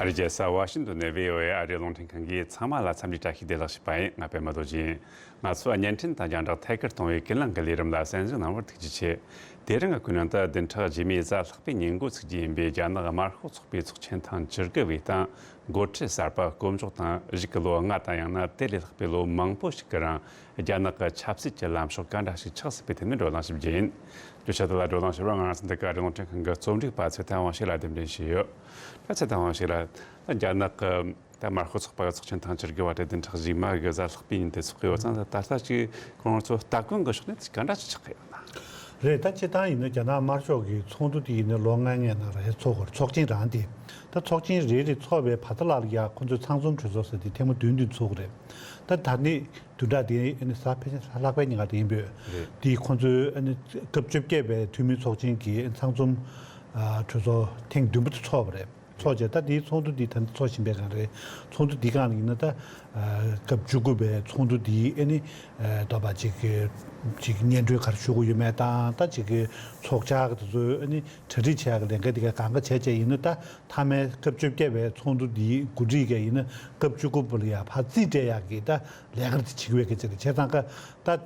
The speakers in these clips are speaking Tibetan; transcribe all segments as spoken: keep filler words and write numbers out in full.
ཨ་རིའི་རྒྱལ་ས་ཝ་ཤིང་ཏོན་ནས་བྷི་ཨོ་ཨེ་ཨ་རིའི་རླུང་འཕྲིན་ཁང་གིས་ཚང་མ་ལ་འཚམས་འདྲི་བཀྲ་ཤིས་བདེ་ལེགས་ཞུས་པ་ཡིན། ང་པད་མ་རྡོ་རྗེ་ཡིན། ང་ཚོས་བརྙན་འཕྲིན་དང་རྒྱང་བསྒྲགས་ཐད་ཀར་གཏོང་བའི་ཀུན་གླེང་གི་ལས་རིམ་ལ་གསན་གཟིགས་གནང་བར་ཐུགས་རྗེ་ཆེ། དེ་རིང་གི་ཀུན་གླེང་དུ་བདུན་ཕྲག་རྗེས་མའི་གཟའ་ལྷག་པའི་ཉིན་འགོ་ཚུགས་རྒྱུ་ཡིན་པའི་རྒྱ་ནག་དམར་ཤོག་ཚོགས་པའི་ཚོགས་ཆེན་ཐེངས་བཅུ་དགུ་བའི་སྟེང་། འགོ་ཁྲིད་གསར་པ་བསྐོ་འཇོག་དང་གཞུག་གི་ལོ་ལྔ་དང་ཡང་ན་དེ་ལས་ལྷག་པའི་ལོ་མང་པོ་ཞིག་གི་རིང་རྒྱ་ནག་གི་ཆབ་སྲིད་ཀྱི་ལམ་ཕྱོགས་ག་འདྲ་ཞིག་ཆགས་སྲིད་པའི་ཐད་ནས་བགྲོ་གླེང་ཞིབ་རྒྱུ་ཡིན། བརྗོད་བྱ་དེ་ལ་བགྲོ་གླེང་ཞུ་བར་ང་རང་ཚོ་འདི་ག་རླུང་འཕྲིན་ཁང་གི་རྩོམ་སྒྲིག་པ་ཚེ་ཐར་དབང་ཕྱུག་ལགས་གདན་འདྲེན་ཞུས་ཡོད། ད་ཚེ་ཐར་དབང་ཕྱུག་ལགས། ད་རྒྱ་ནག་གི་ད་དམར་ཤོག་ཚོགས་པ་གི་ཚོགས་ཆེན་ཐེངས་བཅུ་དགུ་བ་དེ་བདུན་ཕྲག་རྗེས་མ་གི་གཟའ་ལྷག་པའི་ཉིན་དེ་ཚོགས་ཀྱི་ཡོད་ཙང་། ད་ལྟ་ཅིག་ཁོང་ཚོ་སྟ་གོན་གྱི་ཕྱོགས་ནས་ག་འདྲ་ཞིག་ཆགས་ཀྱི་ཡོད་ན། རེད། ད་སྤྱིར་བཏང་ཡིན་ན་རྒྱ་ནག་དམར་ཤོག་གི་ཚོགས་འདུ་དེ་ཡིན་ན་ལོ་ལྔ་ལྔའི་ནང་ལ་ཧེ་ཚོགས་དགོས་རེད། ཚོགས་ཆེན་རང་དེ། ད་ཚོགས་ཆེན་རེ་རེ་ཚོགས་པའི་བར་མཐའ་ལ་ཡ་ཁོ་ཚོས་ཚང་འཛོམས་གྲོས་ཚོགས་ཟེར་དེ་ཐེངས་མ་བདུན་བདུན་ཚོགས་ཀྱི་རེད། ད་ད་ནི་བདུན་ཕྲག་དེ་ཨ་ནི་གཟའ་ཕལ་ཆེར་གཟའ་ལྷག་པའི་ཉིན་ཀ་དེ་ཡིན་པས། རེད། དེ་ཁོ་ཚོའི་ཨ་ནི་སྐབས་བཅོ་བརྒྱད་པའི་འཐུས་མི་ཚོགས་ཆེན་གྱི་ཚང་འཛོམས་ཨ་གྲོས་ཚོགས་ཐེངས་བདུན་པ་དེ་ཚོགས་པ་རེད། ཚོགས་རྗེས་ད་དེའི་ཚོགས་འདུ་འདི་ད་ཚོགས་བཞིན་པའི་སྒང་རེད། ཚོགས་འདུ་འདི་སྒང་ལ་ཡིན་ན་ད་ཨ་སྐབས་བཅུ་དགུ་པའི་ཚོགས་འདུ་འདིའི་ཨ་ནི་ཨ་ད་པ་ཅིག་གི་ཅིག་སྙན་སྒྲོན་ག་རེ་ཞུ་དགོས་ཡོད་མེད་དང་། ད་ཅིག་གི་ཚོགས་བཅར་གི་དེ་ཚོའི་ཨ་ནི་གྲ་སྒྲིག་བྱེད་ཡག་གི་ལས་འགན་དེ་ག་གང་ག་བྱས་བྱས་ཡིན་ན། ད་མཐའ་མའི་སྐབས་བཅོ་བརྒྱད་པའི་ཚོགས་འདུ་འདིའི་འགོ་ཁྲིད་ཀྱི་ཡིན་ན་སྐབས་བཅུ་དགུ་པ་ལ་ཡ་ཕར་རྩིས་སྤྲད་ཡག་གི་ད་ལས་ཀ་དེ་བྱེད་ཀྱི་ཡོད་སྐད་ཆ་རེད། བྱས་ཙང་ཀ་ད་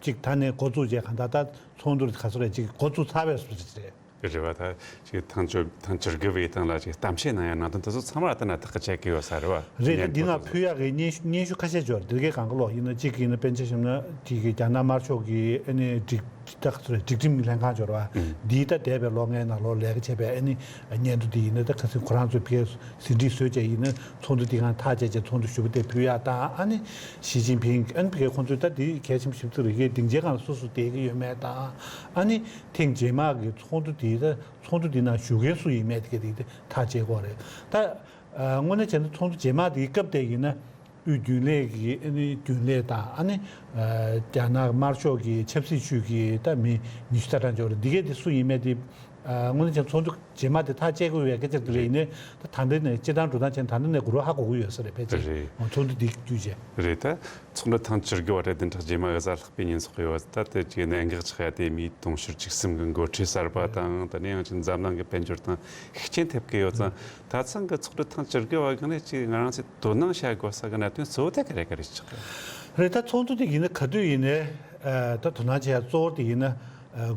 ཅིག་ད་ནས་འགོ་བཙུགས་བྱས་གང་ལྟར་ད་ཚོགས་འདུ་ག་ཚོད་རེད་ཅིག་འགོ་བཙུགས་ཚར་བའི་བཟོ་འདྲ་ཅིག་རེད། རེད་བ། ད་ཅིག་ཐེངས་བཅུ་ཐེངས་བཅུ་དགུ་པའི་སྟེང་ལ་ཅིག་གཏམ་བཤད་གནང་ཡ་ནང་དོན་དེ་ཚོ་ཚང་མ་ལ་ལྟ་ན་ཐག་གཅོད་ཀྱི་ཡོད་ས་རེད་བ། རེད། ད་འདི་ནང་ཕུལ་ཡག་གི་སྙན་ཞུ་སྙན་ཞུ་ཁ་ཤས་འབྱོར། དེ་གའི་གང་ག་ལོག་ཡིན་ན་གཅིག་ཡིན་ན་པཎ་ཆེན་བཤམས་ན་དེ་གི་རྒྱ་ནག་དམར་ཤོག་གི་ཨ་ནི་སྒྲིག་ད་ག་ཚོད་རེད། སྒྲིག་ཁྲིམས་ཀྱི་ལྷན་ཁང་འབྱོར་བ། ཨུ། འདིའི་ད་འདས་པའི་ལོ་ལྔའི་ནང་ལོགས་ལས་ཀ་བྱས་པའི་ཨ་ནི་སྙན་ཐོ་དེ་ཡིན་ན་ད་ཁ་སང་ཁོ་རང་ཚོས་ཕ་གིར་ཟིན་བྲིས་བཟོས་བྱས་ཡིན་ན་ཚོགས་འདུ་དེ་སྒང་ཐག་བཅད་བྱས་ཚོགས་འདུ་ཞུ་བ་དེ་ཕུལ་ཡག་དང་། ཨ་ནི་ཞི་ཅིན་ཕིང་ཨ་ནི་ཕ་གིར་ཁོང་ཚོས་ད་དེ་གལ་ཆེན་པོ་ཞིབ་ཚགས་རེད། སྡིངས་ཆའི་སྒང་ལ་སུ་སུ་བསྡད་ཀྱི་ཡོད་མེད་དང་། ཨ་ནི་ཐེངས་རྗེས་མ་གི་ཚོགས་འདུ་དེ་ད་ཚོགས་འདུ་དེ་ནང་ཞུགས་མཁན་སུ་ཡིན་མེད་དེ་ག་དེ་ཐག་བཅད་དགོས་རེད། ད་ཨ་དངོས་གནས་བྱས་ན་ཚོགས་འདུ་རྗེས་མ་དེའི་སྐབས་དེ་ཡིན་ན་དབུས་རྒྱུན་ལས་ཀྱི་ཨ་ནི་རྒྱུན་ལས་དང་། ཨ་ནི་ཨ་རྒྱ་ནག་དམར་ཤོག་གི་ཆབ་སྲིད་ཅུས་ཀྱི་ད་མི་ཉི་ཤུ་རྩ་གྲངས་འབྱོར་རེད། འདི་གས་དེ་སུ་ཡིན་མེད་དེ་ཨ་དངོས་གནས་བྱས་ན་ཚོགས་འདུ་རྗེས་མ་དེ་ཐག་བཅད་དགོས་པའི་སྐད་ཆ་དེ་ལ་ཡིན་ནའི་ད་ད་ལྟ་ནས་སྤྱིར་བཏང་འགྲོ་སྟངས་བྱས་ན་ད་ལྟ་ནས་འགོ་རོགས་ཧ་གོ་གི་ཡོད་ས་རེད། ཕལ་ཆེར་རེད། ཚོགས་འདུ་འདི་བརྒྱུད་བྱས། རེད། ད་ཚོགས་འདུ་ཐེངས་བཅུ་དགུ་བ་རེད། བདུན་ཕྲག་རྗེས་མ་གི་གཟའ་ལྷག་པའི་ཉིན་ཚོགས་ཡོད། ད་དེ་ཅིག་གནད་འགག་ཆགས་ཡ་དེ་མི་དུང་ཕྱུར་བཅུ་གསུམ་གི་འགོ་ཁྲིད་གསར་པ་དང་། དེ་ནས་ཡང་ཅིག་འཛམ་གླིང་གི་དཔལ་འབྱོར་དང་ཤུགས་རྐྱེན་ཐེབས་ཀྱི་ཡོད་ཙང་། ད་ཚང་གི་ཚོགས་འདུ་ཐེངས་བཅུ་དགུ་བ་གི་ནས་ཅིག་ང་རང་ཚོས་དོ་སྣང་བྱ་དགོས་ས་གི་གནད་དོན་གཙོ་བོ་དེ་ག་རེ་ག་རེ་ཆགས་ཀྱི་རེད། ད་ཚོགས་འདུ་དེ་ཡིན་ན་ག་དུས་ཡིན་ནའི་ད་དོ་སྣང་བྱེད་ཡ་གཙོ་བོ་དེ་ཡིན་ན་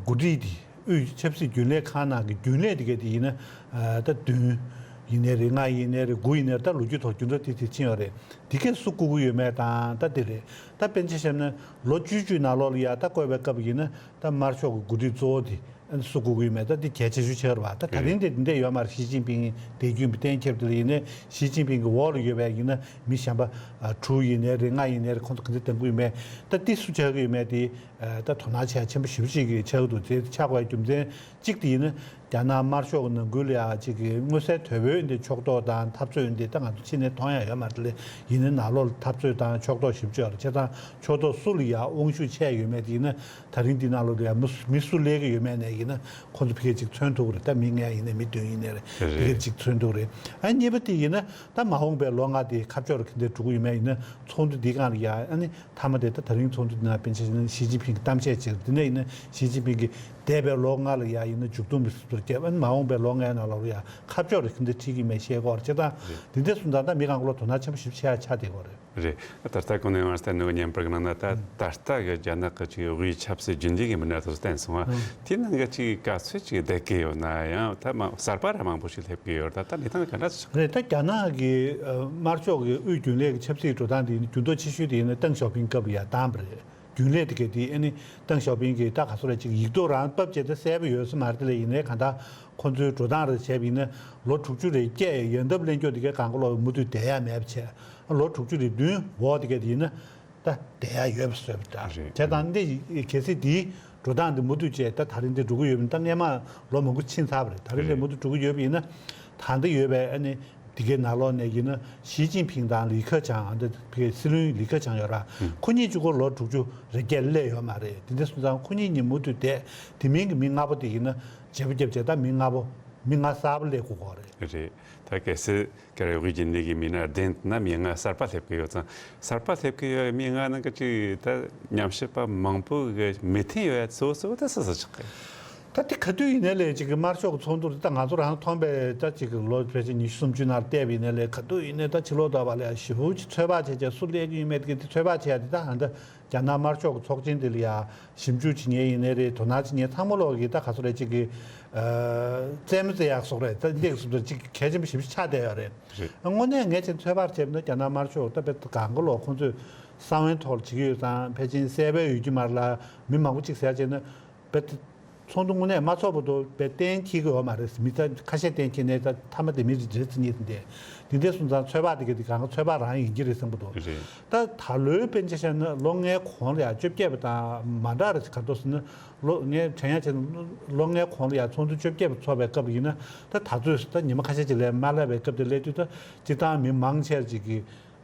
འགོ་ཁྲིད་དེ། དབུས་ཆབ་སྲིད་རྒྱུན་ལས་ཁང་ནང་གི་རྒྱུན་ལས་དེ་གས་དེ་ཡིན་ན་ཨ་ད་བདུན་ཡིན་ནའི་རེད། ལྔ་ཡིན་ནའི་རེད། དགུ་ཡིན་ནའི་རེད། ད་ལོ་རྒྱུས་ཐོག་རྒྱུན་འཁྱོངས་དེ་དེ་ཕྱིན་ཡོད་རེད། དེ་གས་སུ་བསྐོ་གི་ཡོད་མེད་དང་ད་དེ་རེད། ད་དཔེར་ན་ཆ་བཞག་ན་ལོ་བཅུ་བཅུའི་ནང་ལོགས་ལ་ཡ་ད་བསྐོས་པའི་སྐབས་ཡིན་ན་ད་དམར་ཤོག་གི་འགོ་ཁྲིད་གཙོ་བོ་དེ་ཨ་ནི་སུ་བསྐོ་གི་ཡོད་མེད་ད་དེ་གལ་ཆེ་ཤོས་ཆགས་རེད་བ། ད་ད་རེད། རིང་དེ་དེ་འདྲ་ཡོད་མ་རེད། ཞི་ཅིན་ཕིང་འདས་རྒྱུན་པའི་གཏན་འཁེལ་དེ་ལ་ཡིན་ནའི་ཞི་ཅིན་ཕིང་གི་འོག་ལ་ཡོད་པའི་ཡིན་ན་མི་གཞན་པ་ཨ་དྲུག་ཡིན་ནའི་རེད། ལྔ་ཡིན་ནའི་རེད། ཁོང་ཚོ་ག་ཚོད་འདེམས་ཀྱི་ཡོད་མེད་ད་དེ་སུ་ཆགས་ཀྱི་ཡོད་མེད་དེ། ཨ་ད་དོ་སྣང་བྱེད་ཡ་ཆེན་པོ་ཞེ་པོ་ཅིག་གི་ཆགས་འདུག་དེ་ཆགས་དགོས་རྒྱུ་མཚན་གཅིག་དེ་ཡིན་ན་རྒྱ་ནག་དམར་ཤོག་གི་ནང་ཁུལ་ལ་ཡ་ཅིག་གི་མངོན་གསལ་དོད་པོའི་འདི་ཕྱོགས་གཏོགས་དང་འཐབ་རྩོད་འདི་ད་ང་ཚོ་ཕྱི་ནས་མཐོང་ཡ་ཡོད་མ་རེད་ལེ། ཡིན་ན་ནང་ལོགས་ལ་འཐབ་རྩོད་དང་ཕྱོགས་གཏོགས་ཞེ་པོ་ཅིག་ཡོད་རེད། བྱས་ཙང་ཕྱོགས་གཏོགས་སུ་ལ་ཡ་དབང་ཤུགས་ཆེ་ཡོད་མེད་དེ་ཡིན་ན་ད་རིང་འདི་ནང་ལོགས་ལ་ཡ་མི་སུ་མི་སུ་སླེབས་ཀྱི་ཡོད་མེད་ནས་ཡིན་ན་ཁོང་ཚོ་ཕ་གི་ཅིག་མཚོན་ཐུབ་ཀྱི་རེད། ད་མི་ལྔ་ཡིན་ནའི་མི་བདུན་ཡིན་ནའི་རེད། ཕ་གི་ཅིག་མཚོན་ཐུབ་ཀྱི་རེད། ཨ་གཉིས་པ་དེ་ཡིན་ན་ད་མ་འོངས་པའི་ལོ་ལྔ་དེ་ཁ་ཕྱོགས་ལ་ག་འདྲ་འགྲོ་གི་ཡོད་མེད་ཡིན་ན་ཚོགས་འདུ་འདི་སྒང་ལ་ཡ་ཨ་ནི། མཐའ་མ་དེ་ད་ད་རིང་ཚོགས་འདུ་འདི་ནང་པཎ་ཆེན་ཞི་ཅིན་ཕིང་གི་གཏམ་བཤད་བྱས། འདི་ནས་ཡིན་ན་ཞི་ཅིན་ཕིང་གིས་འདས་པའི་ལོ་ལྔ་ལ་ཡ་ཡིན་ན་མཇུག་སྡོམ་རེ་ཟུར་དུ་བརྒྱབ། ཨ་ནི་མ་འོངས་པའི་ལོ་ལྔའི་ནང་ལོགས་ལ་ཡ་ཁ་ཕྱོགས་རེ་ག་འདྲ་ཁྲིད་ཀྱི་མེད་བཤད་སྐོར་བྱས་ཙང་། རེད། འདི་འདྲ་སོང་ཙང་ད་མི་གང་ག་ལོ་དོ་སྣང་ཆེན་པོ་ཞིག་བྱེད་ཡ་ཆགས་བསྡད་ཡོད་རེད། རེད། ད་ལྟ་ཁོང་ནས་ང་ཚོ་ནུ་ཉན་པར་གནང་ན་ད་ད་ལྟ་གི་རྒྱ་ནག་གི་ཅིག་དབུས་ཆབ་སྲིད་རྒྱུན་ལས་ཀྱི་མི་སྣ་དེ་ཚོ་བསྟན་སོང་བ། ཨང་། དེའི་ནང་གི་ཅིག་ག་ཚོད་ཅིག་བསྡད་ཀྱི་ཡོད་ན་ཡང་ད་མ་གསར་པ་ར་མང་པོ་ཞིག་སླེབས་ཀྱི་ཡོད་རེད། ད་ད་གནས་སྟངས་ག་འདྲ་ཞིག་རེད། ད་རྒྱ་ནག་གི་ཨ་དམར་ཤོག་གི་དབུས་རྒྱུན་ལས་ཀྱི་ཆབ་སྲིད་འགྲོ་སྟངས་དེ་ཡིན་ན་འགྱུར་ལྡོག་ཆེ་ཤོས་དེ་ཡིན་ན་ཏེང་ཞའོ་ཕིང་སྐབས་ལ་ཡ་བཏང་བ་རེད། རྒྱུན་ལས་དེ་གས་དེ་ཨ་ནི་ཏེང་ཞའོ་ཕིང་གིས་ད་ག་ཚོད་རེད་ཅིག་ཡིག་ཐོག་རང་ཕབ་བྱས་ཏེ་གསལ་པོ་ཡོད་ས་མ་རེད་དེ་ལས། ཡིན་ནའི་གང་ལྟར་ཁོང་ཚོའི་འགྲོ་སྟངས་རེ་བྱས་པ་ཡིན་ན་ལོ་དྲུག་ཅུ་རེ་བརྒྱད་ཡན་འདབས་གླེང་སྐྱོ་དེ་གས་གང་ག་ལོག་མུ་མཐུད་བསྡད་ཡ་མེད་པ་བྱས། ལོ་དྲུག་ཅུ་རེ་བདུན་འོག་དེ་གས་དེ་ཡིན་ན་ད་བསྡད་ཡ་ཡོད་པ་བཟོས་པ་འདྲ་རེད། བྱས་ཙང་འདི་གལ་སྲིད་དེའི་འགྲོ་སྟངས་འདི་མུ་མཐུད་བྱས་ད་ད་རིང་འདི་འགྲོ་གི་ཡོད་པ་ཡིན་ན། ད་སྔས་མ་ལོ་མང་པོ་ཕྱིན་ཚར་བ་རེད། ད་རིང་འདི་རེད། མུ་མཐུད་འགྲོ་གི་ཡོད་པ་ཡིན་ན་ད་འདི་ཡོད་པའི་ཨ་ནི་དེ་གའི་ནང་ལོགས་ནས་ཡིན་ན་ཞི་ཅིན་ཕིང་དང་ལི་ཁེ་ཆང་། ཨ་འདི་བའི་སྲིད་བློན་ལི་ཁེ་ཆང་ཡོད་ར། ཨང་། ཁོ་གཉིས་གཅིག་པོ་ལོ་དྲུག་ཅུ་རེ་བརྒྱད་སླེབས་ཡོད་མ་རེད། དེ་འདྲ་སོང་ཙང་ཁོ་གཉིས་གཉིས་མུ་མཐུད་བསྡད། དེ་མིན་གྱི་མི་ལྔ་པོ་དེ་ཡིན་ན་བརྗེ་པོ་བརྒྱབ་བྱས་ད་མི་ལྔ་པོ་མི་ལྔ་གསར་པ་སླེབས་དགོས་ཀྱི་རེད། རེད། ད་གལ་སྲིད་ཀ་རེ་དབུས་རྒྱུན་ལས་ཀྱི་མི་སྣ་བདུན་ན་མི་ལྔ་གསར་པ་སླེབས་ཀྱི་ཡོད་ཙང་། གསར་པ་སླེབས་ཀྱི་ཡོད་མི་ལྔ་ནང་གི་ཅིག་ད་ཉམས་ཞིབ་པ་མང་པོ་གི་མོས་མཐུན་ཡོད་ཡ་གཙོ་བོ་གཙོ་བོ་ད་སུ་སུ་ཆགས་ཀྱི། ད་དེ་ག་དུས་ཡིན་ནའི་ལས་ཅིག་གི་དམར་ཤོག་གི་ཚོགས་འདུ་རེད། ད་ང་ཚོ་རང་མཐོང་པའི་ད་ཅིག་གི་ལོ་ཕལ་ཆེར་ཉི་ཤུ་སུམ་ཅུ་ནང་བལྟས་པ་ཡིན་ནའི་ལས་ག་དུས་ཡིན་ནའི་ད་ཕྱི་ལོགས་དོག་པ་ལས་ཞེ་པོ་ཅིག་ཚོད་དཔག་བྱས་བྱས་སུ་སླེབས་ཀྱི་ཡོད་མེད་དེ་གི་དེ་ཚོད་དཔག་བྱས་ཡ་དེ་ད་ཧ་ད་རྒྱ་ནག་དམར་ཤོག་གི་ཚོགས་ཆེན་དེ་ལ་ཡ་ཞིབ་འཇུག་བྱེད་མཁན་ཡིན་ནའི་རེད། དོ་སྣང་བྱེད་མཁན་ཚང་མ་ལོག་གི་ད་ག་ཚོད་རེད་ཅིག་གི་རྩེད་མོ་རྩེ་ཡག་སོགས་རེད། ད་འདི་གི་སུ་ད་ཅིག་གལ་ཆེན་པོ་ཞེ་པོ་ཅིག་ཆགས་བསྡད་ཡོད་རེད། རེད། དངོས་གནས་ངས་ཅིག་ཚོད་དཔག་བྱས་ན་རྒྱ་ནག་དམར་ཤོག་ད་དཔེ་གང་ག་ལོག་ཁོང་ཚོས་གསང་བའི་ཐོག་ལ་བྱེད་ཀྱི་ཡོད་ཙང་ཕལ་ཆེར་གསལ་པོ་ཡོད་ཀྱི་མ་རེད་ལ། མི་མང་པོ་ཅིག་ཟེར་བྱས་ན་དཔེ་ཚོགས་འདུ་དངོས་གནས་མ་ཚོགས་བར་དུ་དཔེ་གཏན་འཁེལ་གྱི་ཡོད་མ་རེད། མི་ཚང་ཁ་ཤས་གཏན་འཁེལ་ནས་ད་མཐའ་མ་དེ་མི་རེ་རེ་བརྩི་ཉེས་ཟིན་ཏེ། དེ་འདྲ་སོང་ཙང་ཚོད་དཔག་དེ་ག་དེ་གང་ག་ཚོད་དཔག་རང་ཡིན་གྱི་རེད་བསམ་གྱི་འདུག། རེད། ད་ད་ལོའི་དཔེར་ཆ་བཞག་ན་ལོ་ལྔའི་གོང་ལ་ཡང་བཅོ་བརྒྱད་པ་དང་མ་འདྲ་རེད། ག་རེ་འདུག་ཟེར་ན་ལོ་ངས་དྲན་ཡ་བྱས་ན་ལོ་ལྔའི་གོང་ལ་ཡང་ཚོགས་འདུ་བཅོ་བརྒྱད་པ་ཚོགས་པའི་སྐབས་ཡིན་ན་ད་ད་ཚོད་ད་ཉི་མ་ཁ་ཤས་ཅིག་ལས་མ་སླེབས་པའི་སྐབས་དེ་སླེབས་དུས་ད་སྤྱིར་བཏང་མི་མང་ཆེ་ཅིག་གིས་